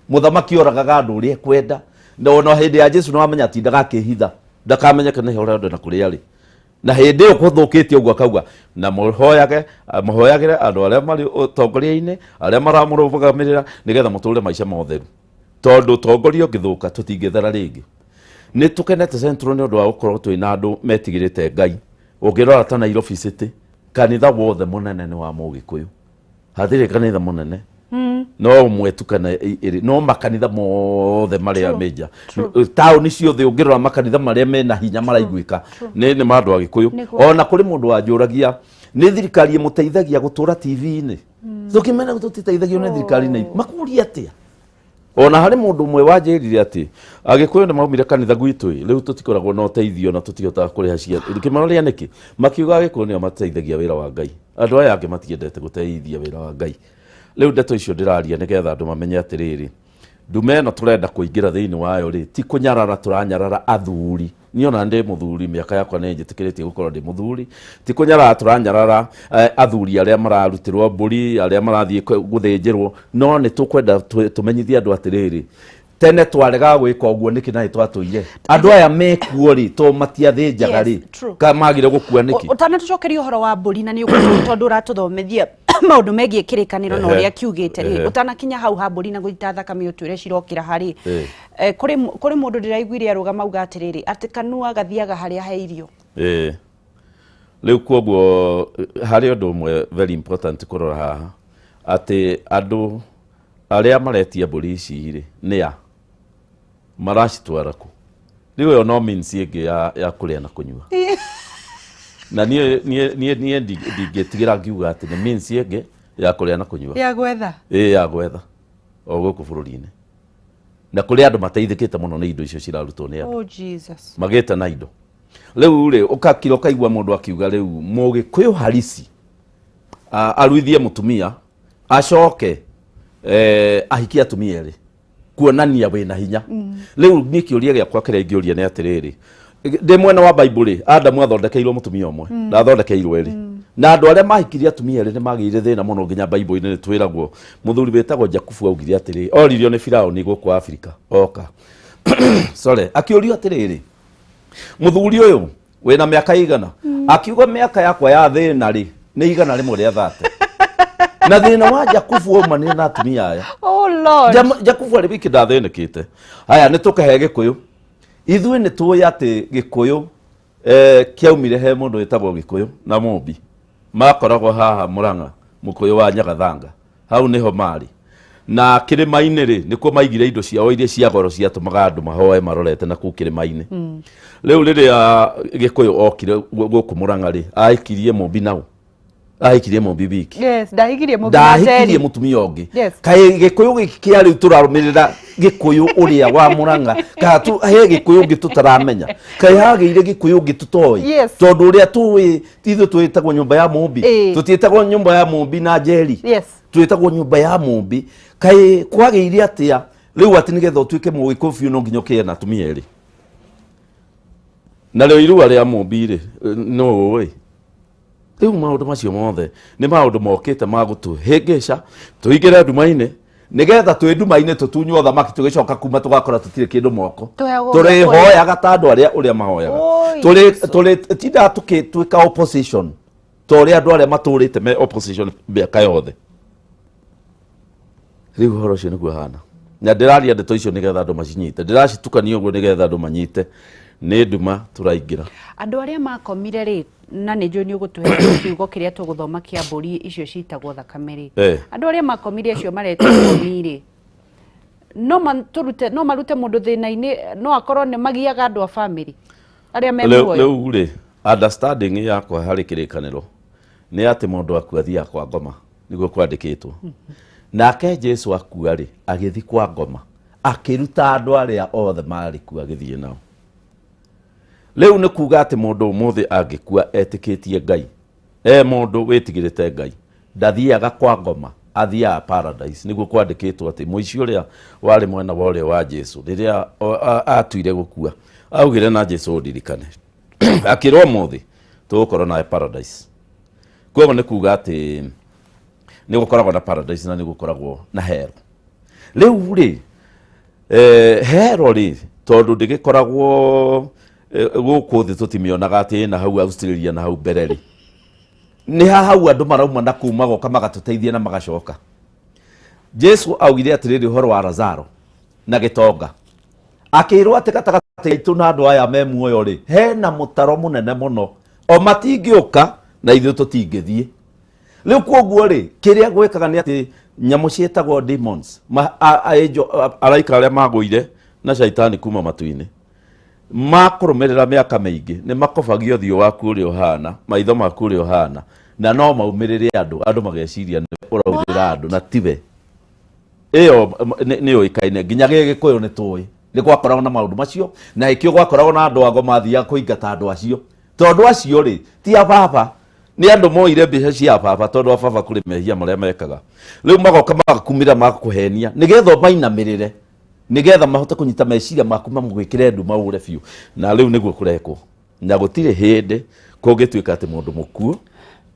Mũthamaki oragaga andũ ũrĩa ekwenda. Na ona hĩndĩ ya Jesu nĩ wamenya atindaga akĩhitha ndakamenyeke nĩ ũrĩa na kũrĩa arĩ. Na hĩndĩ ĩyo gũthũkĩte ũguo akauga na mũhoyage, mũhoyagĩre andũ arĩa marĩ ũtongoria-inĩ, arĩa maramũrũgamĩrĩra, nĩgetha mũtũre maica motheru, tondũ ũtongoria ũngĩthũka tũtingĩthera rĩngĩ. Nĩ tũkenete Central nĩ ũndũ wa gũkorwo twĩna andũ metigĩrĩte Ngai. Ũngĩrora ta Nairobi City, kanitha wothe mũnene nĩ wa Mũgĩkũyũ, hatirĩ kanitha mũnene no ũmwe tu kana ĩrĩ, no makanitha mothe marĩa major taũni ciothe, ũngĩrora makanitha marĩa mena hinya maraiguĩka nĩ ma andũ a Gĩkũyũ. Ona kũrĩ mũndũ wanjũragia nĩ thirikari ĩmũteithagia gũtũra TV-inĩ, tũkĩmena tũtiteithagio nĩ thirikari na makũria atĩa. Ona harĩ mũndũ ũmwe wanjĩrire atĩ Agĩkũyũ nĩ maumire kanitha gwitũ ĩ, rĩu tũtikoragwo na ũteithio na tũtihotaga kũrĩha cia kĩmaroria nĩkĩ. Makiuga Agĩkũyũ nĩo mateithagia wĩra wa Ngai, andũ aya angĩ matiendete gũteithia wĩra wa Ngai. Rĩu ndeto icio ndĩraria nĩgetha andũ mamenye atĩrĩrĩ, ndume ĩno tũrenda kũingĩra thĩinĩ wayo rĩ, ti kũnyarara tũranyarara athuri. Niĩ ona ndĩ mũthuri, mĩaka yakwa nĩ njĩtĩkĩrĩtie gũkorwo ndĩ mũthuri. Ti kũnyarara tũranyarara athuri arĩa mararutĩrwo mbũri, arĩa marathiĩ gũthĩnjĩrwo, no nĩ tũkwenda tũmenyithie andũ atĩrĩrĩ, tene twaregaga gwĩka ũguo nĩkĩ na nĩ twatũire andũ aya mekuo rĩ, to matiathĩnjaga rĩ, ka magire gũkua nĩkĩ? Ũtanatũcokeria ũhoro wa mbũri na nĩ ũkũtũ tondũ ũratũthomithia maũndũ megiĩ kĩrĩkanĩro na ũrĩa kiugĩte rĩ, ũtanakinya hau ha mbũri na gũita thakame ũtwĩre cirokĩra harĩ, kũrĩ mũndũ ndĩraiguire arũgama auga atĩrĩrĩ, atĩ kanua gathiaga harĩa he irio. Ĩĩ. Rĩu koguo harĩ ũndũ ũmwe very important kũrora haha, atĩ andũ arĩa maretia mbũri ici rĩ, nĩ a maracitwara kũ? Rĩu ĩyo no means ĩngĩ ya kũrĩa na kũnyua. Na niĩ ndingĩtigĩra ngiuga atĩ nĩ means ĩngĩ ya kũrĩa na kũnyua. Ya gwetha. Ĩĩ, ya gwetha o gũkũ bũrũri-inĩ. Na kũrĩ andũ mateithĩkĩte mũno nĩ indo icio cirarutwo nĩ andũ. Oh Jesus. Magĩte na indo. Rĩu rĩ, ũkakira ũkaigua mũndũ akiuga rĩu Mũgĩkũyũ harisi aruithie mũtumia acoke ahikie atumia erĩ kuonania wĩna hinya. Rĩu niĩ kĩũria gĩakwa kĩrĩa ingĩũria nĩ atĩrĩrĩ, ndĩ mwena wa Bible rĩ, Adamu athondekeirwo mũtumia ũmwe, ndathondekeirwo erĩ. Na andũ arĩa mahikirie atumia erĩ nĩ magĩire thĩna mũno, nginya Bible-inĩ nĩ twĩragwo mũthuri wĩtagwo Jakubu augire atĩrĩ, oririo nĩ Firaũni gũkũ Afrika oka, sorry, akĩũrio atĩrĩrĩ, mũthuri ũyũ wĩna mĩaka igana? Akiuga mĩaka yakwa ya thĩna rĩ nĩ 130. Na thĩna wa Jakubu waumanire na atumia aya. Oh Lord. Jakubu arĩ wiki ndathĩnĩkĩte. Haya, nĩ tũkahe Gĩkũyũ. Ithuĩ nĩ tũĩ atĩ Gĩkũyũ kĩaumire he mũndũ wĩtagwo Gĩkũyũ na Mũmbi, makoragwo haha Mũrang'a, Mũkũyũ wa Nyagathanga, hau nĩho marĩ. Na kĩrĩma-inĩ rĩ, nĩkuo maigire indo ciao iria cia goro ciatũmaga andũ mahoe marorete na kũu kĩrĩma-inĩ. Rĩu rĩrĩa Gĩkũyũ okire gũkũ Mũrang'a rĩ, aikirie Mũmbi nau, ahikirie Mũmbi wiki. Yes, ndahikirie Mũmbi. Ndahikirie mũtumia ũngĩ. Kaĩ Gĩkũyũ gĩkĩ kĩa rĩu tũrarũmĩrĩra Gĩkũyũ ũrĩa wa Mũrang'a, kana he Gĩkũyũ ũngĩ tũtaramenya? Kaĩ hagĩire Gĩkũyũ ũngĩ tũtoĩ? Tondũ ũrĩa tũĩ ithuĩ twĩtagwo nyũmba ya Mũmbi, tũtiĩtagwo nyũmba ya Mũmbi na Njeri, twĩtagwo nyũmba ya Mũmbi. Kaĩ kwagĩire atĩa rĩu atĩ nĩgetha ũtuĩke Mũgĩkũyũ biũ no nginya ũkĩe na atumia erĩ? Narĩo irua rĩa Mũmbi rĩ, no ũĩ rĩu maũndũ macio mothe nĩ maũndũ mokĩte ma gũtũhĩngĩca tũingĩre nduma-inĩ, nĩgetha twĩ nduma-inĩ tũtunywo thamaki, tũgĩcoka kuma tũgakora tũtirĩ kĩndũ moko. Tũheagwo. Tũrĩhoyaga ta andũ arĩa ũrĩa mahoyaga. Oi, tũrĩ Jesu. Tũrĩ tindaga tũgĩtuĩka opposition ta ũrĩa andũ arĩa matũrĩte me opposition mĩaka yothe. Rĩu ũhoro ũcio nĩguo hana, na ndĩraria ndeto icio nĩgetha andũ macinyite, ndĩracitukania ũguo nĩgetha andũ manyite nĩ nduma tũraingĩra. Andũ arĩa makomire rĩ, na nĩ njũĩ nĩ ũgũtũhe kiugo kĩrĩa tũgũthoma kĩa mbũri icio citagwo thakame rĩ, andũ arĩa makomire acio maretwo komi rĩ, no matũrute, no marute mũndũ thĩna-inĩ, no akorwo nĩ magiaga andũ a bamĩrĩ arĩa me Rĩu muoyo? Rĩu rĩ, Understanding yakwa harĩ kĩrĩkanĩro nĩ atĩ mũndũ akua athiaga kwa ngoma, nĩguo kwandĩkĩtwo. Nake Jesu akua rĩ, agĩthiĩ kwa ngoma, akĩruta andũ arĩa othe marĩ kuo agĩthiĩ nao. Rĩu nĩ kuga atĩ mũndũ ũmũthĩ angĩkua etĩkĩtie Ngai, e mũndũ wĩtigĩrĩte Ngai, ndathiaga kwa ngoma, athiaga paradise. Nĩguo kwandĩkĩtwo atĩ mũici ũrĩa warĩ mwena wa ũrĩo wa Jesu rĩrĩa atuire gũkua, augire na Jesu ũndirikane. Akĩrwo ũmũthĩ tũgũkorwo nawe paradise. Koguo nĩ kuga atĩ nĩ gũkoragwo na paradise na nĩ gũkoragwo na hero. Rĩu rĩ, hero rĩ, tondũ ndĩgĩkoragwo gũkũ thĩ tũtimĩonaga atĩ ĩna hau Australia na hau mbere rĩ, nĩ ha hau andũ marauma na kuu magoka magatũteithia na magacoka. Jesu augire atĩrĩrĩ ũhoro wa Lazaro na gĩtonga, akĩrwo atĩ gatagatĩ gaitũ na andũ aya me muoyo rĩ, hena mũtaro mũnene mũno, o matingĩũka na ithuĩ tũtingĩthiĩ. Rĩu koguo rĩ, kĩrĩa gwĩkaga nĩ atĩ nyamũ ciĩtagwo demons, araika arĩa magũire na shaitani kuma matu-inĩ, makũrũmĩrĩra mĩaka mĩingĩ, nĩ makobagia ũthiũ waku ũrĩa ũhana, maitho maku ũrĩa ũhana, na no maumĩrĩre andũ, andũ mageciria nĩ ũraumĩrĩra andũ na tiwe. Ĩyo nĩ yũĩkaine nginya Gĩgĩkũyũ nĩ tũĩ nĩ gwakoragwo na maũndũ macio, na ĩkĩo gwakoragwo na andũ ago mathiaga kũingata andũ acio, tondũ acio rĩ ti a baba, nĩ andũ moire mbeca cia baba, tondũ a baba kũrĩ mehia marĩa mekaga. Rĩu magoka magakumĩra magakũhenia nĩgetha ũmainamĩrĩre, nĩgetha mahote kũnyita meciria maku mamũgwĩkĩre nduma ũre biũ. Na rĩu nĩguo kũrekwo, na gũtirĩ hĩndĩ kũngĩtuĩka atĩ mũndũ mũkuũ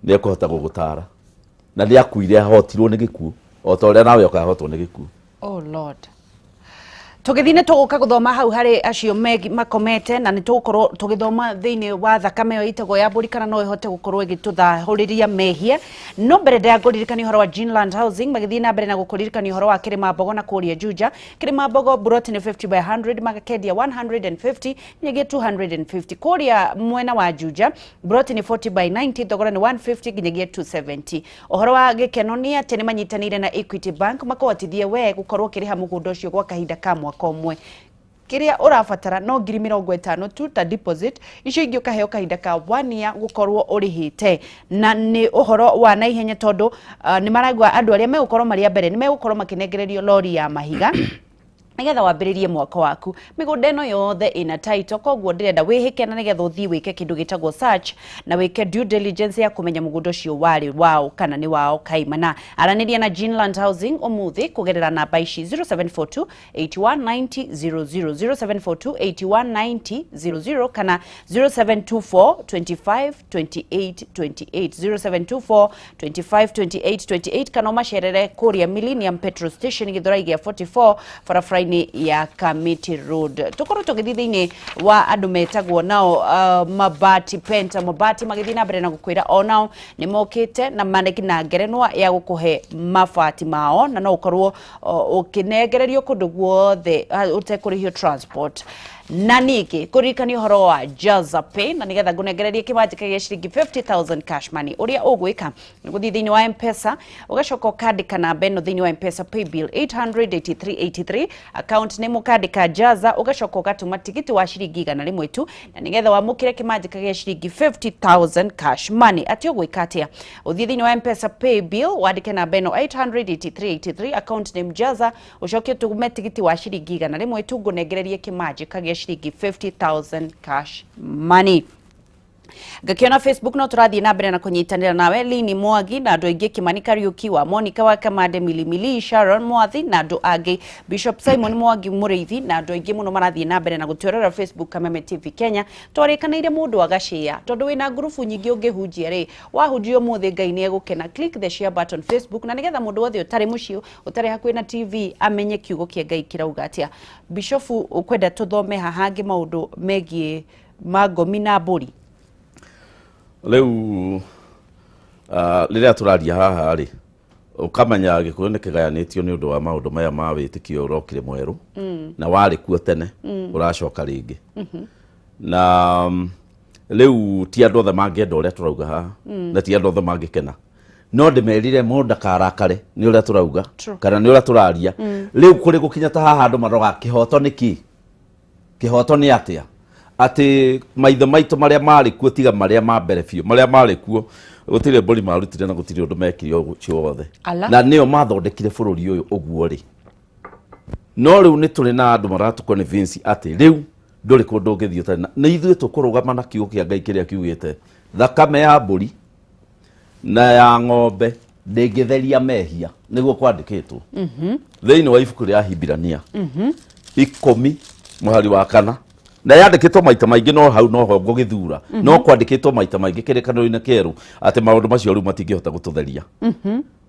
nĩ ekũhota gũgũtara, na nĩ akuire ahotirwo nĩ gĩkuũ o ta ũrĩa nawe ũkahotwo nĩ gĩkuũ. Oh Lord. Tũgĩthiĩ nĩ tũgũka gũthoma hau harĩ acio makomete, na nĩ tũgũkorwo tũgĩthoma thĩinĩ wa thakame ĩyo ĩtagwo ya mbũri kana no ĩhote gũkorwo ĩgĩtũthahũrĩria mehia. No mbere ndĩrakũririkania ũhoro wa Ginland Housing, magĩthiĩ na mbere na gũkũririkania ũhoro wa Kĩrĩma Mbogo na kũrĩa Juja. Kĩrĩma Mbogo buroti nĩ 50 by 100, magakendia 150 nginyagia 250. Kũrĩa mwena wa Juja buroti nĩ 40 by 90, thogora nĩ 150 nginyagia 270. Ũhoro wa gĩkeno nĩ atĩ nĩ manyitanĩire na Equity Bank makũhotithie we gũkorwo ũkĩrĩha mũgũnda ũcio gwa kahinda ka mwaka ũmwe. Kĩrĩa ũrabatara no ngiri mĩrongo ĩtano tu ta deposit, icio ingĩ ũkaheo kahinda ka 1 year gũkorwo ũrĩhĩte. Na nĩ ũhoro wa naihenya tondũ nĩ maraigua andũ arĩa megũkorwo marĩ a mbere nĩ megũkorwo makĩnengererio lori ya mahiga nĩgetha wambĩrĩrie mwako waku. Mĩgũnda ĩno yothe ĩna title, koguo ndĩrenda wĩhĩke na nĩgetha ũthiĩ wĩke kĩndũ gĩtagwo search na wĩke due diligence ya kũmenya mũgũnda ũcio warĩ wao kana nĩ wao kaimana. Aranĩria na Ginland Housing ũmũthĩ kũgerera namba ici 0742 8190 00, 0742 8190 00 kana 0724 25 28 28, 0724 25 28 28, kana ũmacerere kũrĩa Millennium Petrol Station Gĩthũrai gĩa 44 barabara-inĩ ya Kamiti Road. Tũkorwo tũgĩthiĩ thĩinĩ wa andũ metagwo nao Mabati Penta Mabati, magĩthiĩ na mbere na gũkwĩra o nao nĩ mokĩte na maneki na ngerenwa ya gũkũhe mabati mao, na no ũkorwo ũkĩnengererio kũndũ guothe ũtekũrĩhio transport. Na ningĩ kũririkania ũhoro wa Jaza Pay, na nĩgetha ngũnengererie kĩmanjĩka gĩa ciringi 50,000 cash money. Ũrĩa ũgwĩka nĩ gũthiĩ thĩinĩ wa M-Pesa, ũgacoka ũkandĩka namba ĩno thĩinĩ wa M-Pesa paybill 88383, account name ũkandĩka Jaza, ũgacoka ũgatũma tigiti wa ciringi igana rĩmwe tu, na nĩgetha wamũkĩre kĩmanjĩka gĩa ciringi 50,000 cash money. Atĩ ũgwĩka atĩa? Ũthiĩ thĩinĩ wa M-Pesa paybill, wandĩke namba ĩno 88383, account name Jaza, ũcoke ũtũme tigiti wa ciringi igana rĩmwe tu, ngũnengererie kĩmanjĩka gĩa ciringi 50,000 cash money. Ngakĩona Facebook no tũrathiĩ na mbere na kũnyitanĩra nawe, Lini Mwangi na andũ aingĩ, Kimani Kariuki wa Monica wa Kamande, Milimili, Sharon Mwathi na andũ angĩ, Bishop Simon Mwangi Mũrĩithi na andũ aingĩ mũno marathiĩ na mbere na gũtwĩrorera Facebook Kameme TV Kenya. Twarĩkanĩire mũndũ agacĩa tondũ wĩna ngurubu nyingĩ ũngĩhunjia rĩ, wahunjia ũmũthĩ Ngai nĩ egũkena. Click the share button Facebook, na nĩgetha mũndũ wothe ũtarĩ mũciĩ, ũtarĩ hakuhĩ na TV amenye kiugo kĩa Ngai kĩrauga atĩa. Bishop, ũkwenda tũthome haha hangĩ maũndũ megiĩ mangomi na mbũri? Rĩu rĩrĩa tũraria haha rĩ, ũkamenya Gĩkũyũ nĩ kĩgayanĩtio nĩ ũndũ wa maũndũ maya ma wĩtĩkio ũrokire mwerũ na warĩ kuo tene ũracoka rĩngĩ. Na rĩu ti andũ othe mangĩenda ũrĩa tũrauga haha, na ti andũ othe mangĩkena, no ndĩmerire mũndũ ndakarakare nĩ ũrĩa tũrauga kana nĩ ũrĩa tũraria. Rĩu kũrĩ gũkinya ta haha andũ maroga kĩhoto nĩ kĩ, kĩhoto nĩ atĩa. Atĩ maithe maitũ marĩa marĩ kuo tiga marĩa ma mbere biũ, marĩa marĩ kuo gũtirĩ mbũri marutire na gũtirĩ ũndũ mekire ũcio wothe. Ala. Na nĩo mathondekire bũrũri ũyũ ũguo rĩ. No rĩu nĩ tũrĩ na andũ maratũ convince atĩ rĩu ndũrĩ kũndũ ũngĩthiĩ ũtarĩ na nĩ ithuĩ tũkũrũgama na kiugo kĩa Ngai kĩrĩa kiugĩte thakame ya mbũri na ya ng'ombe ndĩngĩtheria mehia, nĩguo kwandĩkĩtwo thĩinĩ wa ibuku rĩa Hibirania 10 mũhari wa 4, na yandĩkĩtwo maita maingĩ, no hau noho ngũgĩthura, no kwandĩkĩtwo maita maingĩ kĩrĩkanĩro-inĩ kĩerũ atĩ maũndũ macio rĩu matingĩhota gũtũtheria,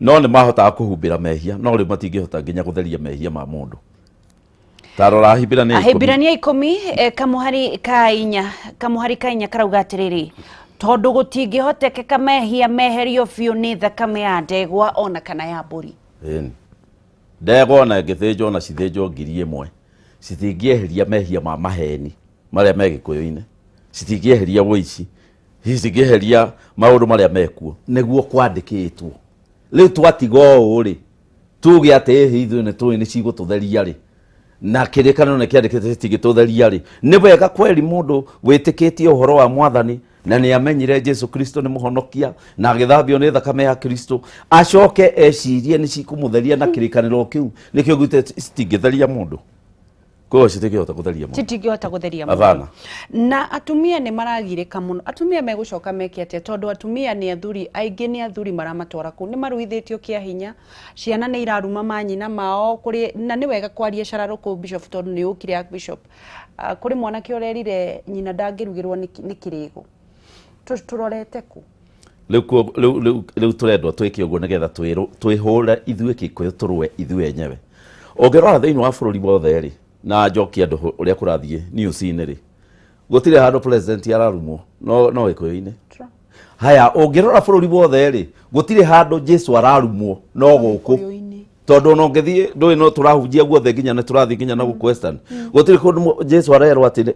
no nĩ mahotaga kũhumbĩra mehia, no rĩu matingĩhota nginya gũtheria mehia ma mũndũ. Ta rora Ahibirania 10. Ahibirania 10, kamuhari ka 4, kamuhari ka 4 karauga atĩrĩrĩ, tondũ gũtingĩhotekeka mehia meherio biũ nĩ thakame ya ndegwa ona kana ya mbũri. Ĩni. Ndegwa ona ĩngĩthĩnjwo na cithĩnjwo 1,000, citingĩeheria mehia ma maheni marĩa me Gĩkũyũ-inĩ, citingĩeheria ũici, citingĩeheria maũndũ marĩa mekuo, nĩguo kwandĩkĩtwo. Rĩu twatiga ũũ rĩ, tuge atĩ ĩhĩ ithuĩ nĩ tũĩ nĩ cigũtũtheria rĩ, na kĩrĩkanĩro nĩ kĩandĩkĩte citingĩtũtheria rĩ, nĩ wega kweri mũndũ wĩtĩkĩtie ũhoro wa mwathani na nĩ amenyire Jesu Kristo nĩ mũhonokia na agĩthambio nĩ thakame ya Kristo, acoke ecirie nĩ cikũmũtheria na kĩrĩkanĩro kĩu nĩkĩo gĩte citingĩtheria mũndũ. Koguo citingĩhota gũtheria mũndũ. Citingĩhota gũtheria mũndũ. Hapana. Na atumia nĩ maragirĩka mũno. Atumia megũcoka meke atĩa? Tondũ atumia nĩ athuri aingĩ, nĩ athuri maramatwara kũu, nĩ maruithĩtio kĩa hinya, ciana nĩ iraruma manyina mao kũrĩ, na nĩ wega kwaria cararũkũ bishop, tondũ nĩ ũkire Archbishop. Kũrĩ mwanake ũrerire nyina ndangĩrugĩrwo nĩ kĩrĩgũ. Tũrorete kũ? Rĩu tũrendwo twĩke ũguo nĩgetha twĩhũre ithuĩ Gĩkũyũ, tũrũe ithuĩ enyewe. Ũngĩrora thĩinĩ wa bũrũri wothe rĩ, na njokie andũ ũrĩa kũrathiĩ news-inĩ rĩ, gũtirĩ handũ president ararumwo, no Gĩkũyũ-inĩ. Haya, ũngĩrora bũrũri wothe rĩ, gũtirĩ handũ Jesu ararumwo, no gũkũ. Gĩkũyũ-inĩ. Tondũ ona ũngĩthiĩ, ndũĩ no tũrahunjia guothe, nginya nĩ tũrathiĩ nginya na gũkũ Western. Gũtirĩ kũndũ Jesu arerwo atĩ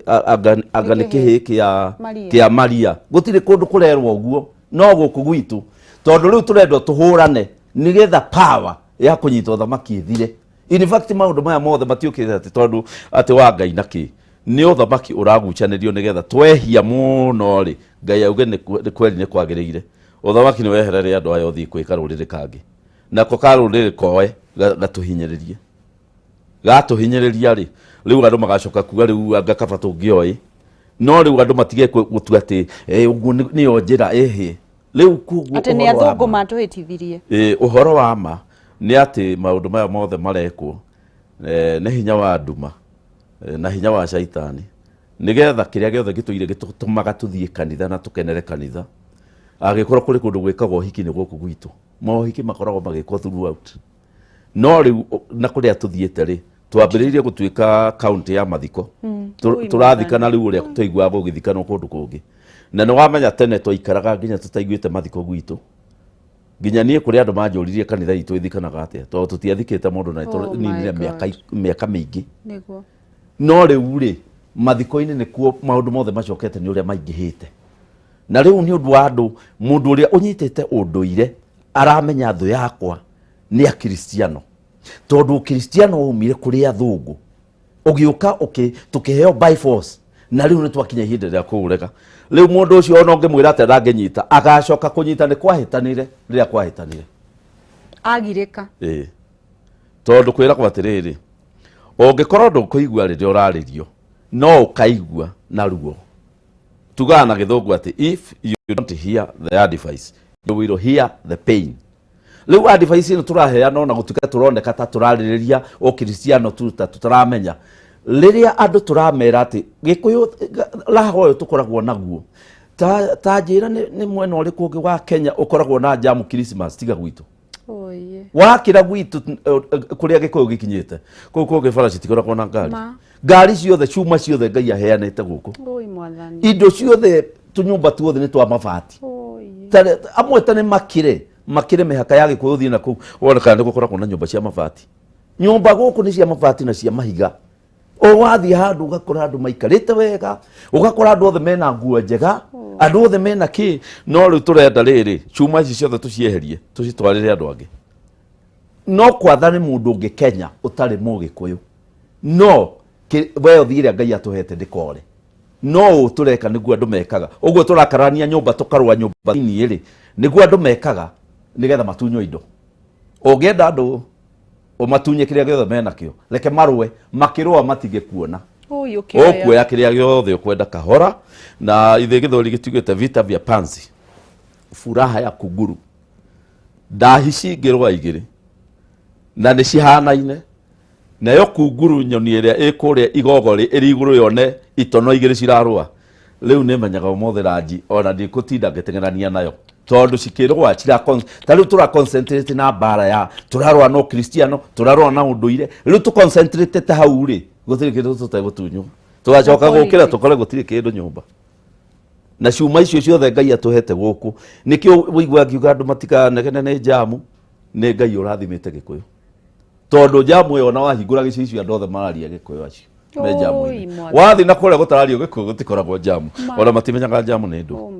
anga nĩ kĩhĩĩ kĩa Maria. kĩa Maria. Gũtirĩ kũndũ kũrerwo ũguo, no gũkũ gwitũ. Tondũ rĩu tũrendwo tũhũrane nĩgetha power ya kũnyita ũthamaki ĩthire. In fact, maũndũ maya mothe matiũkĩte atĩ tondũ atĩ wa Ngai na kĩ. Nĩ ũthamaki ũragucanĩrio nĩgetha twehia mũno rĩ, Ngai auge nĩ kweri nĩ kwagĩrĩire. Ũthamaki nĩ weherere andũ aya ũthiĩ kwĩ karũrĩrĩ kangĩ. Nako karũrĩrĩ koe gatũhinyĩrĩrie. Gatũhinyĩrĩria rĩ, rĩu andũ magacoka kuga rĩu anga kaba tũngĩoĩ. No rĩu andũ matige gũtua atĩ, ũguo nĩyo njĩra ĩhĩ. Rĩu koguo Atĩ nĩ ũhoro wa athũngũ ma. matũhĩtithirie. Ũhoro wa ma nĩ atĩ maũndũ maya mothe marekwo, nĩ hinya wa nduma, na hinya wa caitani, nĩgetha kĩrĩa gĩothe gĩtũire gĩtũtũmaga tũthiĩ kanitha na tũkenere kanitha. Angĩkorwo kũrĩ kũndũ gwĩkagwo ũhiki nĩ gũkũ gwitũ, mohiki makoragwo magĩkwo throughout. No rĩu na kũrĩa tũthiĩte rĩ, twambĩrĩirie gũtuĩka kaunti ya mathiko. Tũrathikana rĩu ũrĩa twaiguaga gũgĩthikanwo kũndũ kũngĩ. Na nĩ wamenya tene twaikaraga nginya tũtaiguĩte mathiko gwitũ. Nginya niĩ kũrĩ andũ manjũririe kanitha itũ ĩthikanaga atĩa, tondũ tũtiathikĩte mũndũ na Oh my tũninire God. mĩaka mĩingĩ. Nĩguo. No rĩu rĩ, mathiko-inĩ nĩkuo maũndũ mothe macokete nĩ ũrĩa maingĩhĩte. Na rĩu nĩ ũndũ wa andũ, mũndũ ũrĩa ũnyitĩte ũndũire aramenya thũ yakwa nĩ akristiano. Tondũ ũkristiano waumire kũrĩ athũngũ, ũgĩũka tũkĩheo by force, na rĩu nĩ twakinya ihinda rĩa kũũrega. Rĩu mũndũ ũcio ona ũngĩmwĩra atĩa ndangĩnyita, agacoka kũnyita nĩ kwahĩtanire rĩrĩa kwahĩtanire. Agirĩka. Ĩĩ. Tondũ kwĩragwo atĩrĩrĩ, ũngĩkorwo ndũkũigua rĩrĩa ũrarĩrio, no ũkaigua na ruo. Tugaga na gĩthũngũ atĩ if you don't hear the advice, you will hear the pain. Rĩu advice ĩno tũraheana ona gũtuĩka tũroneka ta tũrarĩrĩria ũkristiano tu ta tũtaramenya. Rĩrĩa andũ tũramera atĩ Gĩkũyũ raha ũyũ tũkoragwo naguo, ta njĩra nĩ mwena ũrĩkũ ũngĩ wa Kenya ũkoragwo na jamu Christmas tiga gwitũ? Oye. Wakĩra gwitũ, kũrĩa Gĩkũyũ gĩkinyĩte, kũu kũngĩ bara citikoragwo na ngari. Ma. Ngari ciothe, cuma ciothe Ngai aheanĩte gũkũ. Oi mwathani. Indo ciothe, tũnyũmba tuothe nĩ twa mabati. Oi. Amwe ta nĩ makĩre mĩhaka ya Gĩkũyũ thiĩ na kũu, wone kana nĩ gũkoragwo na nyũmba cia mabati. Nyũmba gũkũ nĩ cia mabati na cia mahiga. O wathiĩ handũ ũgakora andũ maikarĩte wega, ũgakora andũ othe mena nguo njega, andũ othe mena kĩ. No rĩu tũrenda rĩrĩ, cuma ici ciothe tũcieherie, tũcitwarĩre andũ angĩ. No kwatha nĩ mũndũ ũngĩ Kenya ũtarĩ Mũgĩkũyũ. No we ũthiĩ ĩrĩa Ngai atũhete ndĩkore. No ũũ tũreka nĩguo andũ mekaga. Ũguo tũrakarania nyũmba tũkarũa nyũmba thĩinĩ rĩ, nĩguo andũ mekaga nĩgetha matunywo indo. Ũngĩenda andũ ũmatunye kĩrĩa gĩothe menakĩo, reke marũe, makĩrũa matigĩkuona. Ũkuoya kĩrĩa gĩothe ũkwenda kahora. Na ithe gĩthweri gĩtugĩte vita vya panzi, furaha ya kunguru. Ndahi cingĩrũa igĩrĩ na nĩ cihanaine, nayo kunguru nyoni ĩrĩa ĩkũrĩa igogorĩ ĩrĩ igũrũ yone itono igĩrĩ cirarũa, rĩu nĩmenyaga ũmũthĩ ranji ona ndikũtinda ngĩteng'erania nayo tondũ cikĩrũa ta rĩu tũra concentrate na mbara ya tũrarũa na ũkristiano, tũrarũa na ũndũire, rĩu tũ concentrate ta hau rĩ, gũtirĩ kĩndũ tũtegũtunywo. Tũgacoka gũkĩra tũkore gũtirĩ kĩndũ nyũmba. Na ciuma icio ciothe Ngai atũhete gũkũ, nĩkĩo ũigua ngiuga andũ matikanegene nĩ njamu, nĩ Ngai ũrathimĩte Gĩkũyũ. Tondũ njamu ĩyo ona wahingũra gĩcicio andũ othe mararia Gĩkũyũ acio me njamu-inĩ. Wathiĩ na kũrĩa gũtarario Gĩkũyũ gũtikoragwo njamu, ona matimenyaga njamu nĩ ndũ.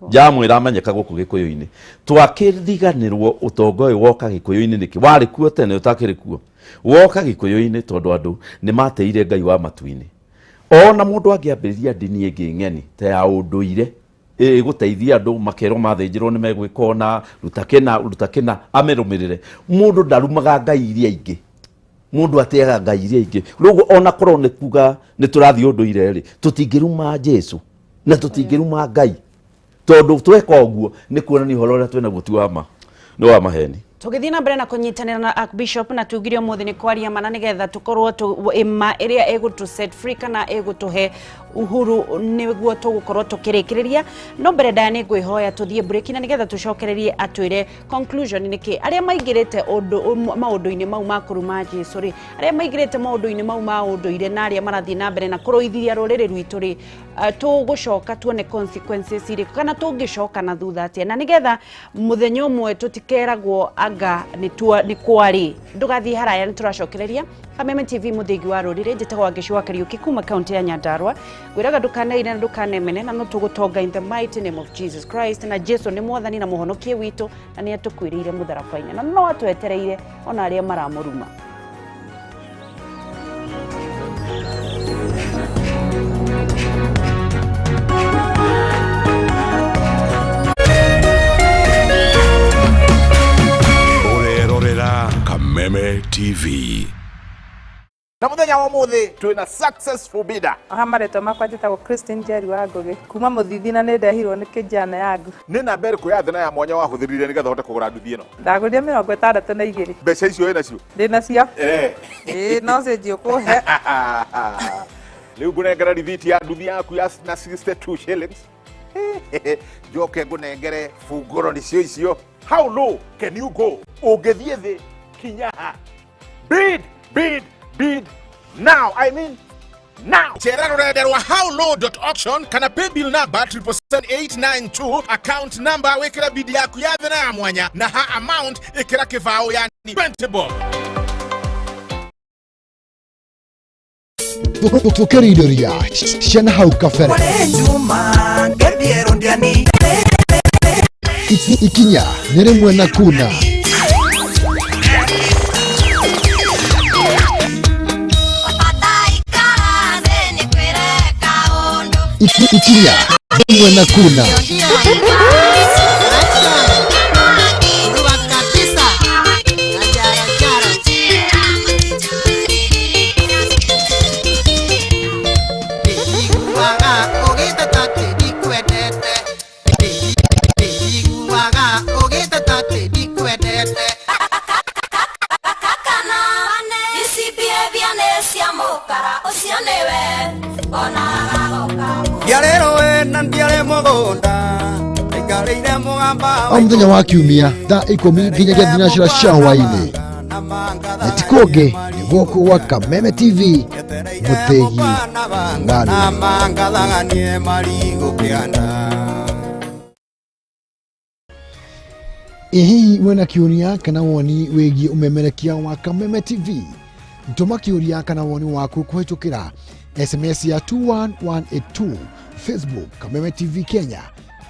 Njamu ĩramenyeka gũkũ Gĩkũyũ-inĩ. Twakĩriganĩrwo ũtonga ũyũ woka Gĩkũyũ-inĩ nĩkĩ? Warĩ kuo tene ũtakĩrĩ kuo? Woka Gĩkũyũ-inĩ tondũ andũ nĩ mateire Ngai wa matu-inĩ. Ona mũndũ angĩambĩrĩria ndini ĩngĩ ng'eni ta ya ũndũire ĩgũteithia andũ makerwo mathĩnjĩrwo nĩ megwĩka ũna, ruta kĩna, ruta kĩna, amĩrũmĩrĩre. Mũndũ ndarumaga ngai iria ingĩ, mũndũ ateaga ngai iria ingĩ. Rĩu ona korwo nĩ kuga nĩ tũrathiĩ ũndũire rĩ, tũtingĩruma Jesu na tũtingĩruma Ngai, tondũ tweka ũguo nĩ kuonania ũhoro ũrĩa twĩnaguo ti wa ma, nĩ wa maheni. Tũgĩthiĩ na mbere na kũnyitanĩra na Archbishop na tugire ũmũthĩ nĩ kwaria mana nĩgetha tũkorwo ĩma ĩrĩa ĩgũtũ set free kana ĩgũtũhe uhuru nĩguo tũgũkorwo tũkĩrĩkĩrĩria. No mbere ndaya nĩ ngwĩhoya tũthiĩ break na nĩgetha tũcokererie atwĩre conclusion nĩkĩ arĩa maingĩrĩte maũndũ-inĩ mau ma kũruma Jesu rĩ, arĩa maingĩrĩte maũndũ-inĩ mau ma ũndũire na arĩa marathiĩ na mbere na kũrũithia rũrĩrĩ rwitũ rĩ, tũgũcoka tuone consequences irĩkũ kana tũngĩcoka na thutha atĩa, na nĩgetha mũthenya ũmwe tũtikeragwo anga nĩ kwarĩ. Ndũgathiĩ haraya, nĩ tũracokereria Kameme TV mũthingi wa rũrĩrĩ. Njĩtagwo Wangeci wa Kariũki kuma kaunti ya Nyandarua. Ngwĩraga ndũkaneire na ndũkanemene, na no tũgũtonga in the mighty name of Jesus Christ. Na Jesu nĩ mwathani na mũhonokie witũ, na nĩ atũkuĩrĩire mũtharaba-inĩ, na no atwetereire ona arĩa maramũruma. Ũrerorera Kameme TV. Na muthenya wa umuthi twina successful bidder. Aha, marĩtwa makwa njĩtagwo Christine Njeri wa Ngũgĩ kuma Mũthithi, na nĩ ndehirwo nĩ kĩnjana yangu. Nĩ namba ĩrĩkũ ya thĩ na ya mwanya wahũthĩrire nĩgetha ũhote kũgũra nduthi ĩno? Ndagũrire 62. Mbeca icio wĩ nacio? Ndĩ nacio. Ĩĩ, no cĩnji ũkũhe. Rĩu ngũnengere rithiti ya nduthi yaku ya na 62 shillings, njoke ngũnengere bungũro nĩcio icio. How low can you go? Ũngĩthiĩ thĩ kinya ha? Bid, bid, bid now. I mean now. Chera rũrenda rwa howlow.auction kana paybill number 77892, account number wĩkĩre bid yaku ya thĩ na ya mwanya, na ha amount ĩkĩra kĩbaũ, yani 20 bob. Tũkĩrindĩria ciana hau kabere ikinya nĩ rĩmwe na kuna. Ikinya rĩmwe na kuna. O mũthenya wa kiumia thaa 10 nginyagia 9 cia hwaĩ-inĩ, nĩ ti kũngĩ, nĩ gũkũ gwa Kameme TV mũthĩgi ng'ano. Ĩ hihi wĩna kĩũria kana woni wĩgiĩ ũmemerekia wa Kameme TV? Tũma kĩũria kana woni waku kũhĩtũkĩra SMS ya 21182, Facebook Kameme TV Kenya,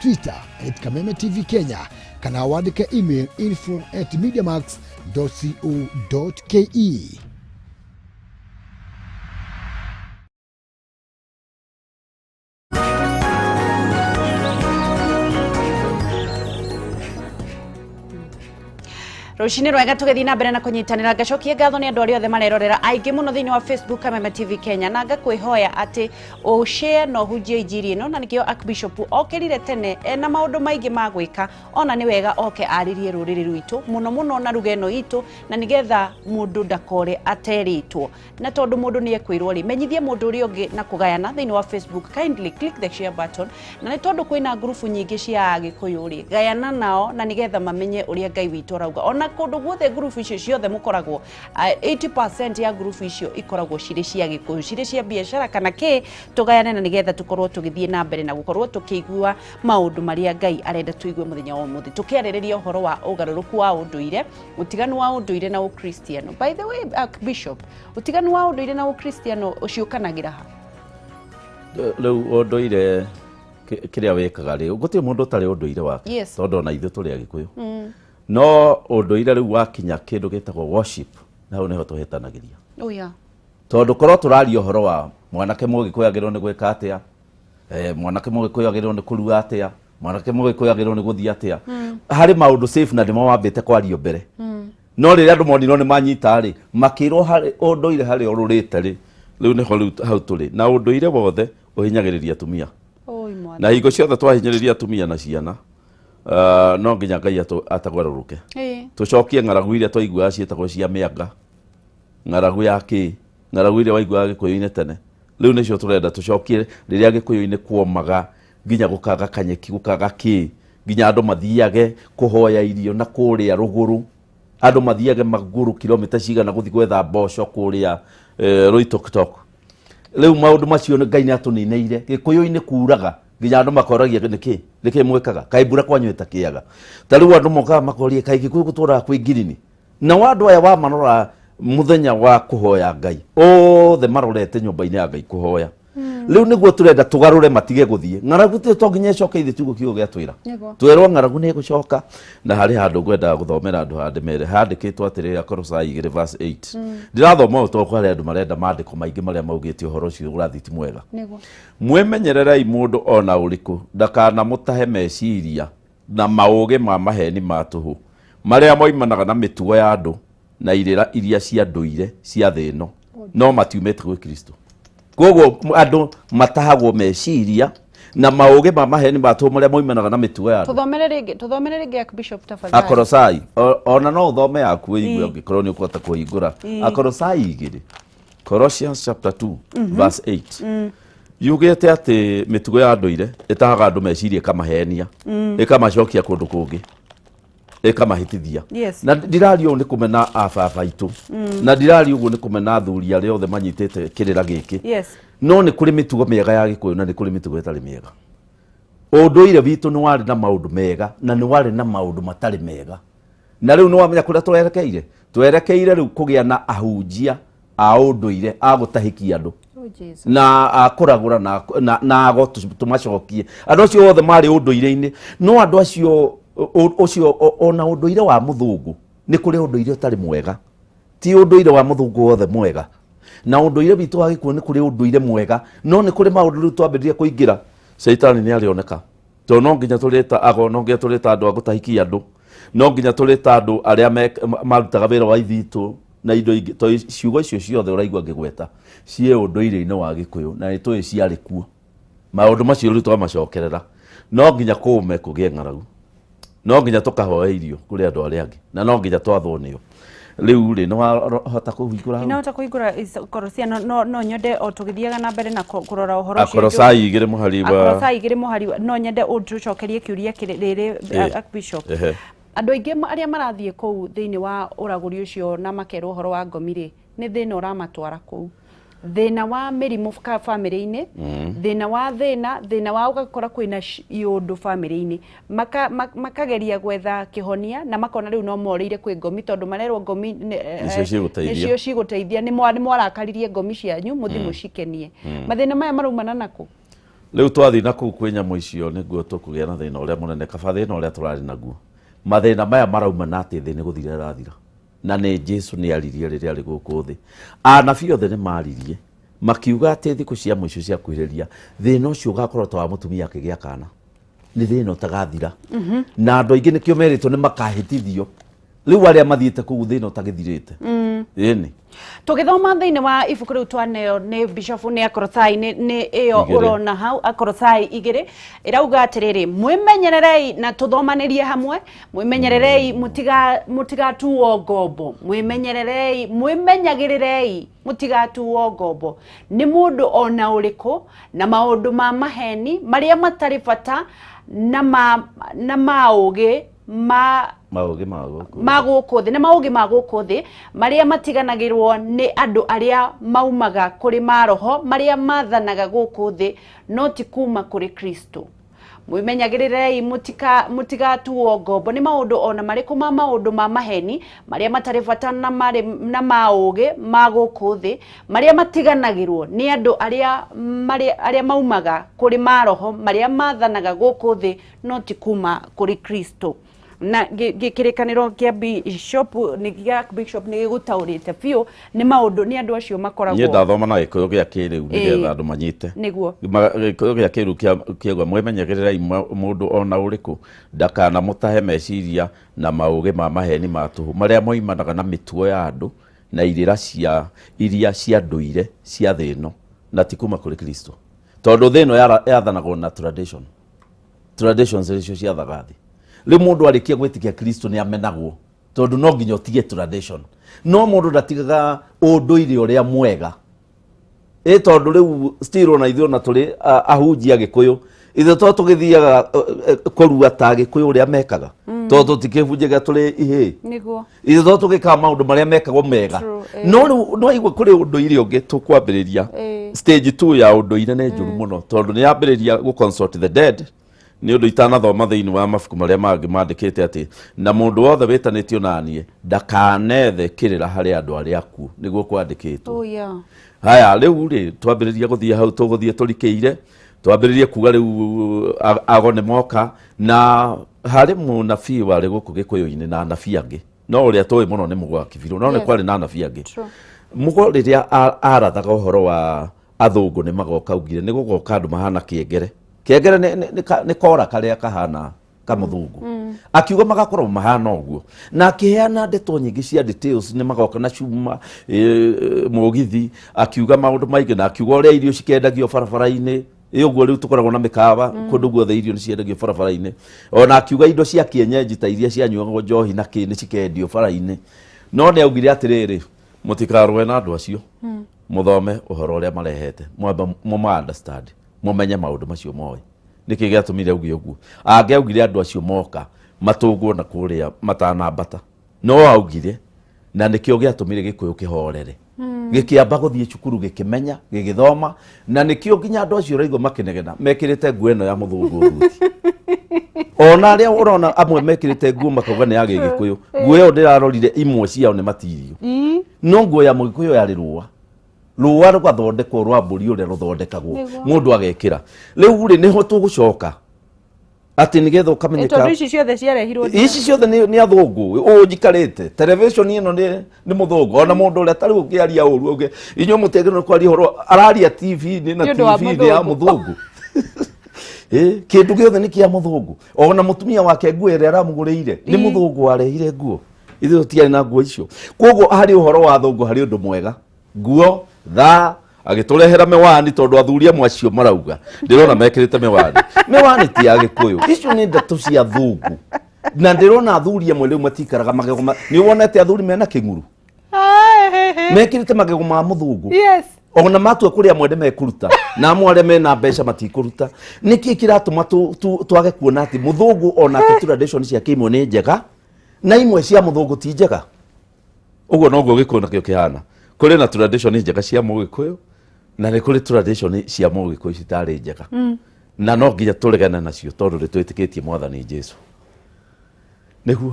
Twitter @KamemeTV Kenya, kana wandĩke email info@mediamax.co.ke. Rũcinĩ rwega, tũgĩthiĩ na mbere na kũnyitanĩra. Ngacokia ngatho nĩ andũ arĩa othe marerorera, aingĩ mũno thĩinĩ wa Facebook Kameme TV Kenya, na ngakwĩhoya atĩ ũshare na ũhunjie injiri ĩno. Na nĩkĩo Archbishop okĩrire tene, ena maũndũ maingĩ ma gwĩka, ona nĩ wega oke arĩrie rũrĩrĩ rwitũ mũno mũno na ruga ĩno itũ, na nĩgetha mũndũ ndakore aterĩtwo. Na tondũ mũndũ nĩ ekwĩrwo rĩ, menyithie mũndũ ũrĩa ũngĩ na kũgayana thĩinĩ wa Facebook. Kindly click the share button, na nĩ tondũ kwĩna ngurubu nyingĩ cia Agĩkũyũ rĩ, gayana nao na nĩgetha mamenye ũrĩa Ngai witũ arauga. Ona kũndũ guothe ngurubu icio ciothe mũkoragwo, 80% ya ngurubu icio ikoragwo cirĩ cia Gĩkũyũ, cirĩ cia biacara kana kĩ. Tũgayane na nĩgetha tũkorwo tũgĩthiĩ na mbere na gũkorwo tũkĩigua maũndũ marĩa Ngai arenda tũigue mũthenya wa ũmũthĩ, tũkĩarĩrĩria ũhoro wa ũgarũrũku wa ũndũire, ũtiganu wa ũndũire na ũkristiano. By the way, Archbishop, ũtiganu wa ũndũire na ũkristiano ũciũkanagĩra ha? Rĩu ũndũire, kĩrĩa wĩkaga rĩ, gũtirĩ mũndũ ũtarĩ ũndũire wake. Tondũ ona ithuĩ tũrĩ Agĩkũyũ, no ũndũire rĩu wakinya kĩndũ gĩtagwo worship, na hau nĩho tũhĩtanagĩria. Oh, yeah. Tondũ korwo tũraria ũhoro wa mwanake mũgĩkũyũ agĩrĩirwo nĩ gwĩka atĩa, mwanake mũgĩkũyũ agĩrĩirwo nĩ kũrua atĩa, mwanake mũgĩkũyũ agĩrĩirwo nĩ gũthiĩ atĩa, harĩ maũndũ safe na nĩmo wambĩte kwario mbere. No rĩrĩa andũ monirwo nĩ manyita rĩ, makĩrwo harĩ ũndũire harĩa ũrũrĩte rĩ, rĩu nĩho rĩu hau tũrĩ na ũndũire wothe ũhinyagĩrĩria atumia. Oi, mwana. Na hingo ciothe twahinyĩrĩria atumia na ciana, no nginya Ngai atagwarũrũke. Tũcokie ng'aragu iria twaiguaga ciĩtagwo cia mĩanga, ng'aragu ya kĩ, ng'aragu iria waiguaga Gĩkũyũ-inĩ tene, rĩu nĩcio tũrenda tũcokie. Rĩrĩa Gĩkũyũ-inĩ kuomaga nginya gũkaga kanyeki, gũkaga kĩ, nginya andũ mathiage kũhoya irio na kũrĩa rũgũrũ, andũ mathiage magũrũ kilomita cigana gũthiĩ gwetha mboco kũrĩa Loitoktok. Rĩu maũndũ macio Ngai nĩ atũninĩire. Gĩkũyũ-inĩ kuraga nginya andũ makoragia nĩkĩ nĩkĩ mwĩkaga, kaĩ mbura kwanyu ĩtakĩaga? Ta rĩu andũ mokaga makoria, kaĩ Gĩkũyũ gũtũraga kwĩ ngirini? Nao andũ aya wamarora mũthenya wa kũhoya Ngai, othe marorete nyũmba-inĩ ya Ngai kũhoya. Rĩu nĩguo tũrenda tũgarũre matige gũthiĩ. Ng'aragu to nginya ĩcoke, ithe tiguo kiugo gĩa twĩra. Twerwo ng'aragu nĩ ĩgũcoka. Na harĩ handũ ngwendaga gũthomera andũ handĩ mere handĩkĩtwo atĩrĩrĩ, Akorosai 2 verse 8. Ndĩrathoma ũũ tondũ harĩ andũ marenda maandĩko maingĩ marĩa maugĩte ũhoro ũcio ũrathiĩ ti mwega. Mwĩmenyererei mũndũ ona ũrĩkũ ndakanamũtahe meciria na maũgĩ ma maheni ma tũhũ marĩa moimanaga na mĩtugo ya andũ na irĩra iria cia ndũire cia thĩ ĩno, no matiumĩte gwĩ Kristo. Koguo andũ matahagwo meciria na maũgĩ ma maheni ma tũhũ marĩa moimanaga na mĩtugo ya andũ. Tũthomere rĩngĩ, tũthomere rĩngĩ, Archbishop, tafadhali. Akorosai, ona no ũthome yaku ũigue ũngĩkorwo nĩ ũkũhota kũhingũra. Akorosai 2, Colossians chapter 2 verse 8, yugĩte atĩ mĩtugo ya ndũire ĩtahaga andũ meciria, ĩkamahenia, ĩkamacokia kũndũ kũngĩ, ĩkamahĩtithia. Na ndiraria ũũ nĩ kũmena ababa aitũ, na ndiraria ũguo nĩ kũmena athuri arĩa othe manyitĩte kĩrĩra gĩkĩ. No nĩ kũrĩ mĩtugo mĩega ya Gĩkũyũ na nĩ kũrĩ mĩtugo ĩtarĩ mĩega. Ũndũire witũ nĩ warĩ na maũndũ mega na nĩ warĩ na maũndũ matarĩ mega. Na rĩu nĩ wamenya kũrĩa twerekeire, twerekeire rĩu kũgĩa na ahunjia a ũndũire a gũtahĩkia andũ Oh, Jesus. na akũragũra na ago tũmacokie andũ acio othe marĩ ũndũire-inĩ. No andũ acio ũcio ona ũndũire wa mũthũngũ, nĩ kũrĩ ũndũire ũtarĩ mwega. Ti ũndũire wa mũthũngũ wothe mwega. Na ũndũire witũ wa Gĩkũyũ nĩ kũrĩ ũndũire mwega, no nĩ kũrĩ maũndũ rĩu twambĩrĩria kũingĩra. Caitani nĩ arĩoneka, tondũ no nginya tũrĩta ago, no nginya tũrĩta andũ a gũtahikia andũ, no nginya tũrĩta andũ arĩa marutaga wĩra wa ithitũ na indo ingĩ, tondũ ciugo icio ciothe ũraigua ngĩgweta ciĩ ũndũire-inĩ wa Gĩkũyũ na nĩ tũĩ ciarĩ kuo. Maũndũ macio rĩu twamacokerera, no nginya kũũme kũgĩe ng'aragu, no nginya tũkahoe irio kũrĩ andũ arĩa angĩ, na no nginya twathwo nĩo. Rĩu rĩ, nĩ wahota kũhingũra hau? Ndinahota kũhingũra Korosia, no nyende o tũgĩthiaga na mbere na kũrora ũhoro ũcio. Akorosai 2 mũhari wa Akorosai 2 mũhari no nyende ũtũcokerie kĩũria rĩrĩ, Archbishop. Andũ aingĩ arĩa marathiĩ kũu thĩinĩ wa ũragũri ũcio na makerwo ũhoro wa ngomi rĩ, nĩ thĩna ũramatwara kũu, thĩna wa mĩrimũ bamĩrĩ-inĩ, thĩna wa thĩna, thĩna wa ũgakora kwĩna iũndũ bamĩrĩ-inĩ. Makageria gwetha kĩhonia na makona rĩu no morĩire kwĩ ngomi, tondũ marerwo ngomi Nĩcio cigũteithia. Nĩcio cigũteithia. Nĩ mwarakaririe ngomi cianyu, mũthiĩ mũcikenie. Mathĩna maya maraumana nakũ? Rĩu twathiĩ na kũu kwĩ nyamũ icio nĩguo tũkũgĩa na thĩna ũrĩa mũnene, kaba thĩna ũrĩa tũrarĩ naguo. Mathĩna maya maraumana atĩ thĩ nĩ gũthira ĩrathira, na nĩ Jesu nĩ aririe rĩrĩa arĩ gũkũ thĩ, anabii othe nĩ maririe makiuga atĩ thikũ cia mũico cia kuhĩrĩria, thĩna ũcio ũgakorwo ta wa mũtumia akĩgĩa kana, nĩ thĩna ũtagathira. Na andũ aingĩ nĩkĩo merĩtwo nĩ makahĩtithio. Rĩu arĩa mathiĩte kũu thĩna ũtagĩthirĩte. Ĩni. Tũgĩthoma thĩinĩ wa ibuku rĩu twaneo nĩ bishofu nĩ Akorosai nĩ ĩyo Igĩrĩ. Ũrona hau Akorosai 2 ĩrauga atĩrĩrĩ, mwĩmenyererei na tũthomanĩrie hamwe, mwĩmenyererei mũtigatuo ngombo, mwĩmenyererei, mwĩmenyagĩrĩrei mũtigatuo ngombo nĩ mũndũ ona ũrĩkũ na maũndũ ma maheni marĩa matarĩ bata na ma ũgĩ ma Maũgĩ ma gũkũ. Ma gũkũ thĩ na maũgĩ ma gũkũ thĩ marĩa matiganagĩrwo nĩ andũ arĩa maumaga kũrĩ maroho marĩa mathanaga gũkũ thĩ, no ti kuma kũrĩ Kristo. Mwĩmenyagĩrĩrei mũtigatuo ngombo nĩ maũndũ ona marĩkũ ma maũndũ ma maheni marĩa matarĩ bata na marĩ na ma ũgĩ ma gũkũ thĩ marĩa matiganagĩrwo nĩ andũ arĩa maumaga kũrĩ maroho marĩa mathanaga gũkũ thĩ, no ti kuma kũrĩ Kristo. Na kĩrĩkanĩro kĩa bishop nĩ gĩa bishop nĩ gĩgũtaũrĩte biũ nĩ maũndũ nĩ andũ acio makoragwo. Niĩ ndathoma na Gĩkũyũ gĩa kĩrĩu nĩgetha andũ manyite. Nĩguo. Gĩkũyũ gĩa kĩrĩu kĩauga mwĩmenyagĩrĩrei mũndũ ona ũrĩkũ ndakanamũtahe meciria na maũgĩ ma maheni ma tũhũ marĩa moimanaga na mĩtugo ya andũ na irĩra cia iria cia ndũire cia thĩ ĩno, na ti kuma kũrĩ Kristo, tondũ thĩ ĩno yathanagwo na tradition. Traditions nĩcio ciathaga thĩ. Rĩu mũndũ arĩkia gwĩtĩkia Kristo nĩ amenagwo, tondũ no nginya ũtige tradition. No mũndũ ndatigaga ũndũire ũrĩa mwega, ĩ tondũ rĩu still ona ithuĩ ona tũrĩ ahunjia Gĩkũyũ, ithuĩ to tũgĩthiaga kũrua ta Gĩkũyũ ũrĩa mekaga, tondũ tũtikĩhunjagia tũrĩ ihĩĩ. Ithuĩ to tũgĩkaga maũndũ marĩa mekagwo mega. True. No rĩu no igua kũrĩ ũndũire ũngĩ tũkwambĩrĩria. Stage 2 ya ũndũire nĩ njũru mũno, tondũ nĩ yambĩrĩria gũ consult the dead. Nĩ ũndũ itanathoma thĩinĩ wa mabuku marĩa mangĩ mandĩkĩte atĩ na mũndũ wothe wĩtanĩtio naniĩ ndakanethe kĩrĩra harĩ andũ arĩa akuũ, nĩguo kwandĩkĩtwo. Oh, yeah. Haya, rĩu rĩ twambĩrĩria gũthiĩ hau, tũgũthiĩ tũrikĩire, twambĩrĩrie kuga rĩu ago nĩ moka. Na harĩ mũnabii warĩ gũkũ Gĩkũyũ-inĩ na anabii angĩ, no ũrĩa tũĩ mũno nĩ Mũgo wa Kibirũ, no nĩ kwarĩ na anabii angĩ. Mũgo rĩrĩa arathaga ũhoro wa athũngũ nĩ magoka, augire nĩ gũgoka andũ mahana kĩengere. Kĩengere nĩ kora karĩa kahana kamũthũngũ. Akiuga magakorwo mahana ũguo, na akĩheana ndeto nyingĩ cia details, nĩ magoka na cuma, mũgithi, akiuga maũndũ maingĩ, na akiuga ũrĩa irio cikendagio barabara-inĩ. Ĩ ũguo rĩu tũkoragwo na mĩkawa kũndũ guothe, irio nĩ ciendagio barabara-inĩ. Ona akiuga indo cia kienyeji ta iria cianyuagwo njohi na kĩ nĩ cikendio bara-inĩ. No nĩ augire atĩrĩrĩ, mũtikarũe na andũ acio, mũthome ũhoro ũrĩa marehete, mwambe mũma understand, mũmenye maũndũ macio moĩ. Nĩkĩ gĩatũmire auge ũguo? Angĩaugire andũ acio moka matũngwo na kũrĩa matanambata, no augire, na nĩkĩo gĩatũmire Gĩkũyũ kĩhorere, gĩkĩamba gũthiĩ cukuru, gĩkĩmenya, gĩgĩthoma. Na nĩkĩo nginya andũ acio ũraigua makĩnegena mekĩrĩte nguo ĩno ya mũthũngũ thuti. Ona arĩa ũrona amwe mekĩrĩte nguo makauga nĩ ya Gĩgĩkũyũ, nguo ĩyo ndĩrarorire imwe ciao nĩ matirio, no nguo ya Mũgĩkũyũ yarĩ rũa rũa rũgathondekwo rwa mbũri ũrĩa rũthondekagwo, mũndũ agekĩra. Rĩu rĩ, nĩho tũgũcoka atĩ nĩgetha ũkamenyeka. Tondũ ici ciothe ciarehirwo Ici ciothe nĩ athũngũ. Ũũ njikarĩte television ĩno nĩ mũthũngũ. Ona mũndũ ũrĩa tarĩu ũngĩaria ũru auge inyuĩ mũtiagĩrĩirwo kwaria ũhoro, araria TV-inĩ na Nĩ ũndũ wa TV nĩ ya mũthũngũ. Kĩndũ gĩothe nĩ kĩa mũthũngũ. Ona mũtumia wake nguo ĩrĩa aramũgũrĩire nĩ mũthũngũ warehire nguo, ithuĩ tũtiarĩ na nguo icio. Koguo harĩ ũhoro wa thũngũ, harĩ ũndũ mwega, nguo thaa, agĩtũrehera mĩwani, tondũ athuri amwe acio marauga ndĩrona mekĩrĩte mĩwani. Mĩwani ti ya Gĩkũyũ, icio nĩ ndeto cia thũngũ. Na ndĩrona athuri amwe rĩu matikaraga magego nĩ wonete athuri mena kĩng'uru mekĩrĩte magego ma mũthũngũ? Ona matua kũrĩa amwe nĩ mekũruta, na amwe arĩa mena mbeca matikũruta. Nĩkĩ kĩratũma twage kuona atĩ mũthũngũ onake tradition ciake imwe nĩ njega na imwe cia mũthũngũ ti njega? Ũguo noguo Gĩkũyũ nakĩo kĩhana. Kũrĩ na tradition njega cia Mũgĩkũyũ, na nĩ kũrĩ tradition cia Mũgĩkũyũ citarĩ njega, na no nginya tũregane nacio, tondũ nĩ twĩtĩkĩtie Mwathani Jesu. Nĩguo.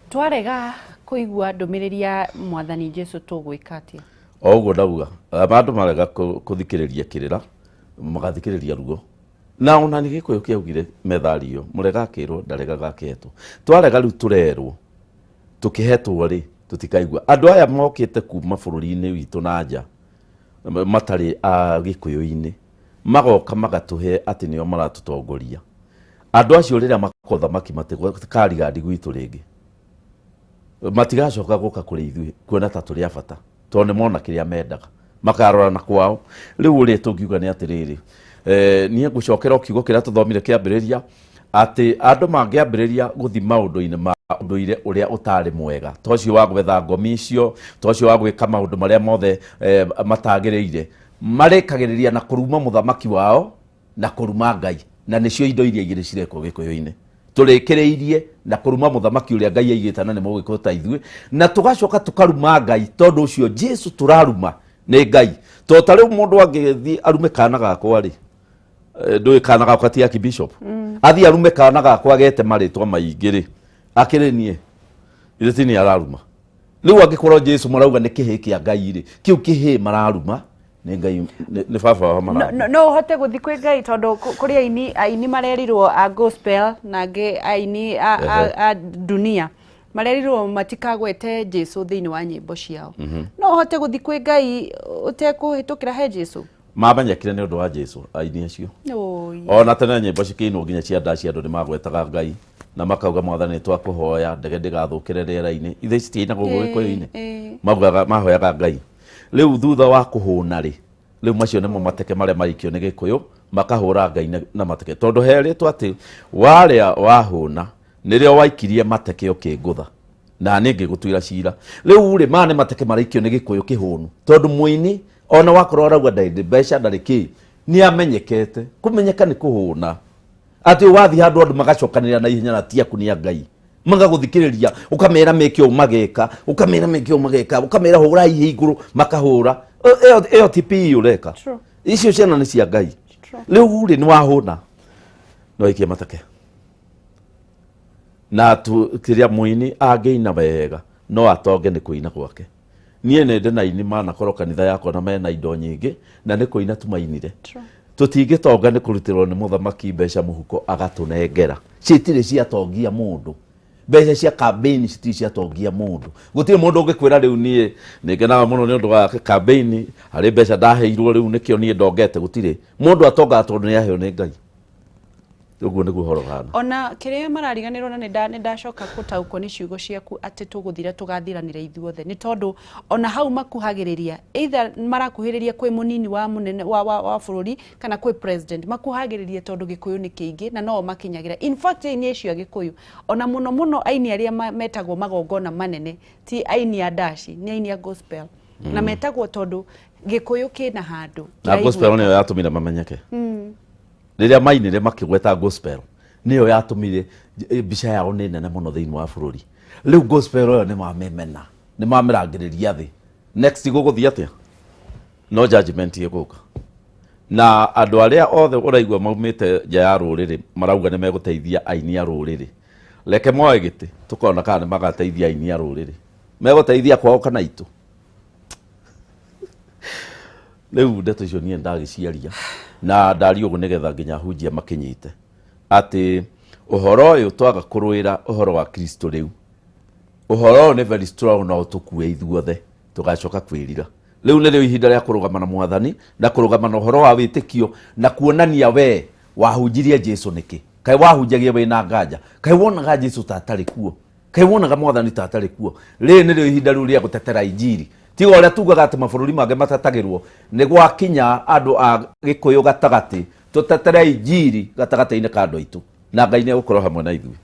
Twarega kũigua ndũmĩrĩri ya Mwathani Jesu, tũgwĩka atĩa? O ũguo ndauga, andũ marega kũthikĩrĩria kĩrĩra, magathikĩrĩria ruo. Na ona nĩ Gĩkũyũ kĩaugire methario, mũrega akĩrwo ndaregaga akĩhetwo. Twarega rĩu tũrerwo, tũkĩhetwo rĩ tũtikaigua. Andũ aya mokĩte kuma bũrũri-inĩ witũ na nja, matarĩ a Gĩkũyũ-inĩ, magoka magatũhe atĩ nĩo maratũtongoria. Andũ acio rĩrĩa makothamaki matikariga gwitũ rĩngĩ. Matigacoka gũka kũrĩ ithuĩ kuona ta tũrĩ a bata, tondũ nĩ mona kĩrĩa mendaga, makarora na kwao. Rĩu ũrĩa tũngiuga nĩ atĩrĩrĩ, niĩ ngũcokera o kiugo kĩrĩa tũthomire kĩambĩrĩria, atĩ andũ mangĩambĩrĩria gũthiĩ maũndũ-inĩ ma ũndũire ũrĩa ũtarĩ mwega, ta ũcio wa gwetha ngomi icio, ta ũcio wa gwĩka maũndũ marĩa mothe matagĩrĩire, marĩkagĩrĩria na kũruma mũthamaki wao na kũruma Ngai, na nĩcio indo iria igĩrĩ cirekwo Gĩkũyũ-inĩ. Tũrĩkĩrĩirie na kũruma mũthamaki ũrĩa Ngai aigĩte na nĩ Mũgĩkũyũ ta ithuĩ, na tũgacoka tũkaruma Ngai, tondũ ũcio Jesu tũraruma nĩ Ngai. Tondũ ta rĩu mũndũ angĩthiĩ arume kana gakwa rĩ, ndũĩ kana gakwa ti Archbishop, athiĩ arume kana gakwa gete marĩtwa maingĩ rĩ, akĩrĩ niĩ ithe ti niĩ araruma. Rĩu angĩkorwo Jesu marauga nĩ kĩhĩĩ kĩa Ngai rĩ, kĩu kĩhĩĩ mararuma nĩ Ngai, nĩ baba wao mararuma. No ũhote gũthiĩ kwĩ Ngai, tondũ kũrĩ aini marerirwo a gospel na angĩ aini a dunia marerirwo matikagwete Jesu thĩinĩ wa nyĩmbo ciao. No ũhote gũthiĩ kwĩ Ngai ũtekũhĩtũkĩra he Jesu? Mamenyekire nĩ ũndũ wa Jesu aini acio. Oi. Ona tene nyĩmbo cikĩinwo nginya cia ndaci andũ nĩ magwetaga Ngai na makauga Mwathani nĩ twakũhoya ndege ndĩgathũkĩre rĩera-inĩ. Ithe ici citiinagwo gũkũ Gĩkũyũ-inĩ. Maugaga mahoyaga Ngai. Rĩu thutha wa kũhũna rĩ, rĩu macio nĩmo mateke marĩa maikio nĩ Gĩkũyũ, makahũra Ngai na mateke. Tondũ herĩtwo atĩ warĩa wahũna nĩrĩo waikirie mateke ũkĩngũtha, na niĩ ngĩgũtuĩra cira. Rĩu rĩ, maya nĩ mateke maraikio nĩ Gĩkũyũ kĩhũnu, tondũ mũini ona wakorwo arauga ndarĩ mbeca ndarĩ kĩ, nĩ amenyekete. Kũmenyeka nĩ kũhũna, atĩ wathiĩ handũ andũ magacokanĩrĩra na ihenya na ti aku nĩ a Ngai, magagũthikĩrĩria, ũkamera meke ũũ mageka, ũkamera meke ũũ mageka, ũkamera hũrai ihĩ igũrũ makahũra. Ĩyo ti PE ũreka. Icio ciana nĩ cia Ngai. Rĩu rĩ, nĩ wahũna no aikie mateke na tu kĩrĩa mũini angĩina wega no atonge nĩ kũina gwake. Niĩ nĩ ndĩ na aini manakorwo kanitha yakwa na mena indo nyingĩ na nĩ kũina tumainire. Tũtingĩtonga nĩ kũrutĩrwo nĩ mũthamaki mbeca mũhuko agatũnengera. Citirĩ ciatongia mũndũ. Mbeca cia campaign citirĩ ciatongia mũndũ. Gũtirĩ mũndũ ũngĩkwĩra rĩu niĩ nĩ ngenaga mũno nĩ ũndũ wa campaign, harĩ mbeca ndaheirwo rĩu nĩkĩo niĩ ndongete. Gũtirĩ. Mũndũ atongaga tondũ nĩ aheo nĩ Ngai. Ũguo nĩguo ũhoro ũhana. Ona kĩrĩa marariganĩrwo na nĩ ndacoka gũtaũkwo nĩ ciugo ciaku atĩ tũgũthira tũgathiranĩra ithuothe, nĩ tondũ ona hau makuhagĩrĩria, either marakuhĩrĩria kwĩ mũnini wa mũnene wa bũrũri kana kwĩ president, makuhagĩrĩria tondũ Gĩkũyũ nĩ kĩingĩ na no makinyagĩra. In fact aini acio a Gĩkũyũ ona mũno mũno aini arĩa metagwo magongona manene ti aini a ndaci, nĩ aini a gospel. Na metagwo tondũ Gĩkũyũ kĩna handũ Na gospel nĩyo yatũmire mamenyeke. Rĩrĩa mainire makĩgweta gospel nĩyo yatũmire mbica yao nĩ nene mũno thĩinĩ wa bũrũri. Rĩu gospel ĩyo nĩ mamĩmena, nĩ mamĩrangĩrĩria thĩ. Next gũgũthiĩ atĩa? No judgment ĩgũka. Na andũ arĩa othe ũraigua maumĩte nja ya rũrĩrĩ marauga nĩ megũteithia aini a rũrĩrĩ. Reke moe gĩtĩ tũkona kana nĩ magateithia aini a rũrĩrĩ. Megũteithia kwao kana itũ. Rĩu ndeto icio niĩ ndagĩciaria na ndaria ũguo nĩgetha nginya hunjia makĩnyite atĩ ũhoro ũyũ twaga kũrũĩra ũhoro wa Kristo rĩu, ũhoro ũyũ nĩ very strong no ũtũkue ithuothe tũgacoka kwĩrira. Rĩu nĩrĩo ihinda rĩa kũrũgama na Mwathani na kũrũgama na ũhoro wa wĩtĩkio na kuonania we wahunjirie Jesu nĩkĩ. Kaĩ wahunjagia wĩna nganja? Kaĩ wonaga Jesu ta atarĩ kuo? Kaĩ wonaga Mwathani ta atarĩ kuo? Rĩrĩ nĩrĩo ihinda rĩu rĩa gũtetera injiri. Tiga ũrĩa tugaga atĩ mabũrũri mangĩ matetagĩrwo, nĩ gwakinya andũ a Gĩkũyũ gatagatĩ, tũtetere injiri gatagatĩ-inĩ ka andũ aitũ, na Ngai nĩ egũkorwo hamwe na ithuĩ.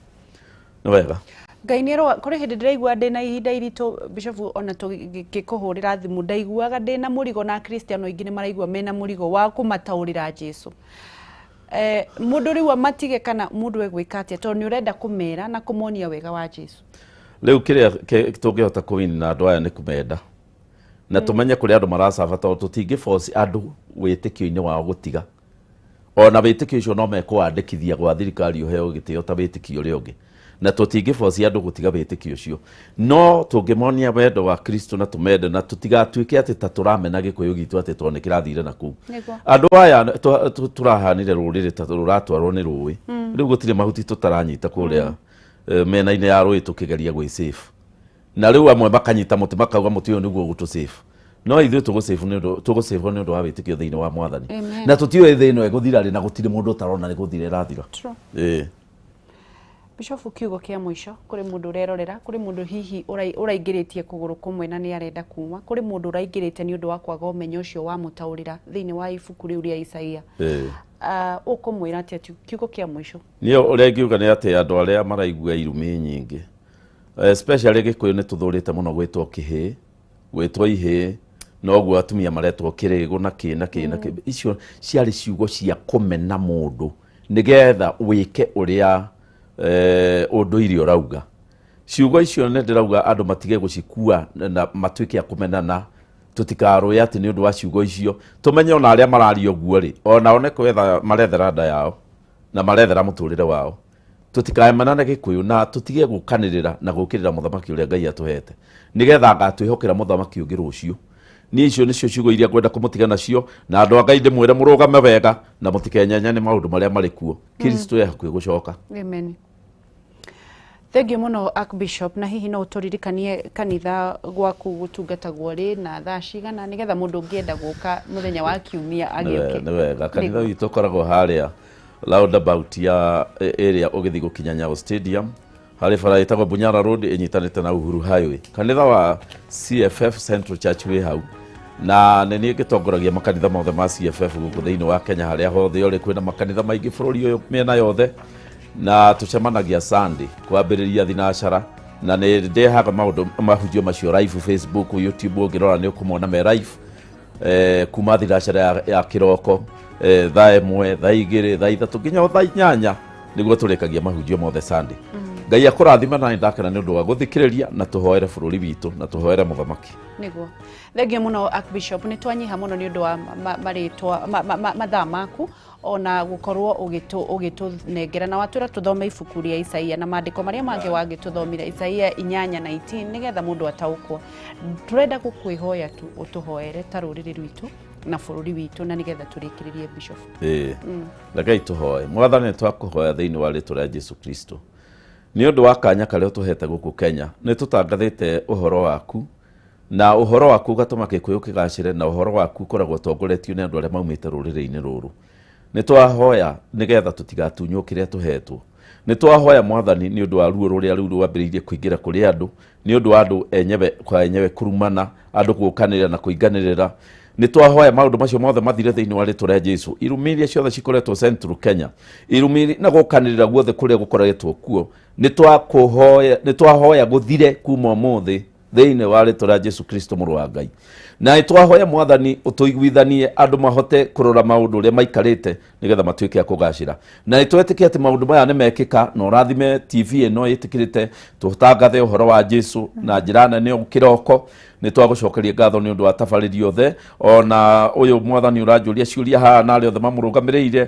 Nĩ wega. Ngai nĩ ĩrũa, kũrĩ hĩndĩ ndĩraigua ndĩna ihinda iritũ Bishop, ona tũgĩkũhũrĩra thimũ ndaiguaga ndĩna mũrigo, na Akristiano aingĩ nĩ maraigua mena mũrigo wa kũmataũrĩra Jesu. Mũndũ rĩu amatige kana mũndũ egwĩka atĩa, tondũ nĩ ũrenda kũmera na kũmonia wega wa Jesu. Rĩu kĩrĩa tũngĩhota kũwin na andũ aya nĩ kũmenda na tũmenye kũrĩa andũ maracaba, tondũ tũtingĩ force andũ wĩtĩkio-inĩ wao gũtiga. Ona wĩtĩkio ũcio no mekũwandĩkithia gwa thirikari ũheo gĩtĩo ta wĩtĩkio ũrĩa ũngĩ, na tũtingĩ force andũ gũtiga wĩtĩkio ũcio, no tũngĩmonia wendo wa Kristo na tũmende na tũtigatuĩke atĩ ta tũramena Gĩkũyũ gitũ atĩ tondũ nĩ kĩrathire na kũu. Andũ aya tũrahanire rũrĩrĩ ta rũratwarwo nĩ rũĩ. Rĩu gũtirĩ mahuti tũtaranyita kũrĩa mĩena-inĩ ya rũĩ tũkĩgeria gwĩ save. Na rĩu amwe makanyita mũtĩ makauga mũtĩ ũyũ nĩguo ũgũtũ save. No ithuĩ tũgũ save nĩ ũndũ, tũgũ save nĩ ũndũ wa wĩtĩkio thĩinĩ wa Mwathani. Amen. Na tũtiũĩ thĩ ĩno ĩgũthira rĩ, na gũtirĩ mũndũ ũtarona nĩ gũthira ĩrathira. Bishofu, kiugo kĩa mũico kũrĩ mũndũ ũrerorera, kũrĩ mũndũ hihi ũraingĩrĩtie kũgũrũ kũmwe na nĩ arenda kuma, kũrĩ mũndũ ũraingĩrĩte nĩ ũndũ wa kwaga ũmenyo ũcio wa mũtaũrĩra thĩinĩ wa ibuku rĩu rĩa Isaia. Ũkũmwĩra atĩa kiugo kĩa mũico? Niĩ ũrĩa ingiuga nĩ atĩ andũ arĩa maraigua irumi nyingĩ, especially Gĩkũyũ, nĩ tũthũrĩte mũno gwĩtwo kĩhĩ, gwĩtwo ihĩ, noguo atumia maretwo kĩrĩgũ na kĩ na kĩ na kĩ. Icio ciarĩ ciugo cia kũmena mũndũ nĩgetha wĩke ũrĩa ũndũire ũrauga. Ciugo icio nĩ ndĩrauga andũ matige gũcikua na matuĩke a kũmenana. Tũtikarũe atĩ nĩ ũndũ wa ciugo icio. Tũmenye ona arĩa mararia ũguo rĩ, onao nĩ kwetha marethera nda yao na marethera mũtũrĩre wao. Tũtikaemanane Gĩkũyũ na tũtige gũkanĩrĩra na gũkĩrĩra mũthamaki ũrĩa Ngai atũhete, nĩgetha agatwĩhokera mũthamaki ũngĩ rũciũ. Niĩ icio nĩcio ciugo iria ngwenda kũmũtiga nacio, na andũ a Ngai ndĩmwĩre mũrũgame wega na mũtikenyenye nĩ maũndũ marĩa marĩ kuo. Kristo e hakuhĩ gũcoka. Amen. Thengiũ mũno Archbishop, na hihi no ũtũririkanie kanitha gwaku gũtungatagwo rĩ na thaa cigana, nĩgetha mũndũ ũngĩenda gũka mũthenya wa kiumia agĩũke? Nĩ wega. Kanitha witũ ũkoragwo harĩa roundabout ya area ũgĩthiĩ gũkinya Nyayo Stadium, harĩ bara ĩtagwo Bunyara Road ĩnyitanĩte na Uhuru Highway. Kanitha wa CFF Central Church wĩ hau, na nĩ niĩ ngĩtongoragia makanitha mothe ma CFF gũkũ thĩinĩ wa Kenya. Harĩa hothe ũrĩ, kwĩna makanitha maingĩ bũrũri ũyũ mĩena yothe, na tũcemanagia Sunday kwambĩrĩria thinacara, na nĩ ndehaga maũndũ mahunjio macio live Facebook, YouTube, ũngĩrora nĩ ũkũmona me live, kuma thinacara ya kĩroko, thaa 1, thaa 2, thaa 3 nginya o thaa 8 nĩguo tũrĩkagia mahunjio mothe Sunday. Ngai akũrathime, na nĩndakena nĩ ũndũ wa gũthikĩrĩria, na tũhoere bũrũri witũ na tũhoere mũthamaki. Nĩguo, thengiũ mũno Archbishop, nĩ twanyiha mũno nĩ ũndũ wa marĩtwa mathaa maku ona gũkorwo ũgĩtũnengera na watwĩra tũthome ibuku rĩa Isaia na maandĩko marĩa mangĩ wagĩtũthomire, Isaia 8:19, nĩgetha mũndũ ataũkwo. Tũrenda gũkwĩhoya tu ũtũhoere ta rũrĩrĩ rwitũ na bũrũri witũ, na nĩgetha tũrĩkĩrĩrie, Bishop. Ĩĩ, rekei tũhoe. Mwathani, nĩ twakũhoya thĩinĩ wa rĩtwa rĩa Jesu Kristo nĩ ũndũ wa kanya karĩa ũtũhete gũkũ Kenya. Nĩ tũtangathĩte ũhoro waku, na ũhoro waku ũgatũma Gĩkũyũ kĩgacĩre, na ũhoro waku ũkoragwo ũtongoretio nĩ andũ arĩa maumĩte rũrĩrĩ-inĩ rũrũ. Nĩ twahoya nĩgetha tũtigatunywo kĩrĩa tũhetwo. Nĩ twahoya Mwathani nĩ ũndũ wa ruo rũrĩa rĩu rwambĩrĩirie kũingĩra kũrĩ andũ nĩ ũndũ wa andũ enyewe kwa enyewe kũrumana, andũ gũkanĩrĩra na kũinganĩrĩra. Nĩ twahoya maũndũ macio mothe mathire thĩinĩ wa rĩtwa rĩa Jesu. Irumi iria ciothe cikoretwo Central Kenya, irumi na gũkanĩrĩra guothe kũrĩa gũkoretwo kuo, nĩ twakũhoya, nĩ twahoya gũthire kuma ũmũthĩ thĩinĩ wa rĩtwa rĩa Jesu Kristo mũrũ wa Ngai. Na nĩ twahoya Mwathani ũtũiguithanie, andũ mahote kũrora maũndũ ũrĩa maikarĩte nĩgetha matuĩke a kũgacĩra. Na nĩ twetĩkia atĩ maũndũ maya nĩ mekĩka, na ũrathime TV ĩno ĩtĩkĩrĩte tũtangathe ũhoro wa Jesu na njĩra nene ũguo kĩroko. Nĩ twagũcokeria ngatho nĩ ũndũ wa tabarĩri othe, ona ũyũ Mwathani ũranjũria ciũria haha na arĩa othe mamũrũgamĩrĩire,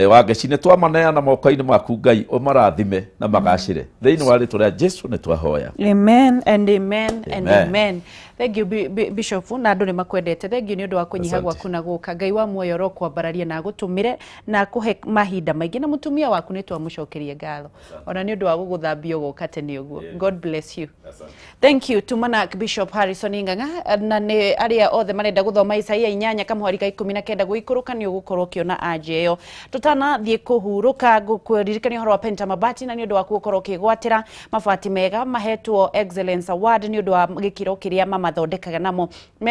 Wangeci, nĩ twamaneana moko-inĩ maku Ngai, ũmarathime na magacĩre thĩinĩ wa rĩtwa rĩa Jesu nĩ twahoya. Amen and amen and Amen. Amen. Thank you Bishop, na andũ nĩ makwendete. Thank you nĩ ũndũ wa kũnyiha Asante. gwaku na gũka. Ngai wa muoyo ũrokwambararia na agũtũmĩre na akũhe mahinda maingĩ, na mũtumia waku nĩ twamũcokeria ngatho ona nĩ ũndũ wa gũgũthambia ũgoka tene ũguo. God bless you. Thank you. Tumana Bishop Harrison Ng'ang'a, na nĩ arĩa othe marenda gũthoma Isaia 8 kamũhari ka 19 gũikũrũka, nĩ ũgũkorwo ũkĩona anja ĩyo. Tũtanathiĩ kũhurũka, ngũkũririkania ũhoro wa Penta Mabati, na nĩ ũndũ waku gũkorwo ũkĩgwatĩra mabati mega mahetwo Excellence Award nĩ ũndũ wa gĩkĩro kĩrĩa mamathondekaga namo. Mena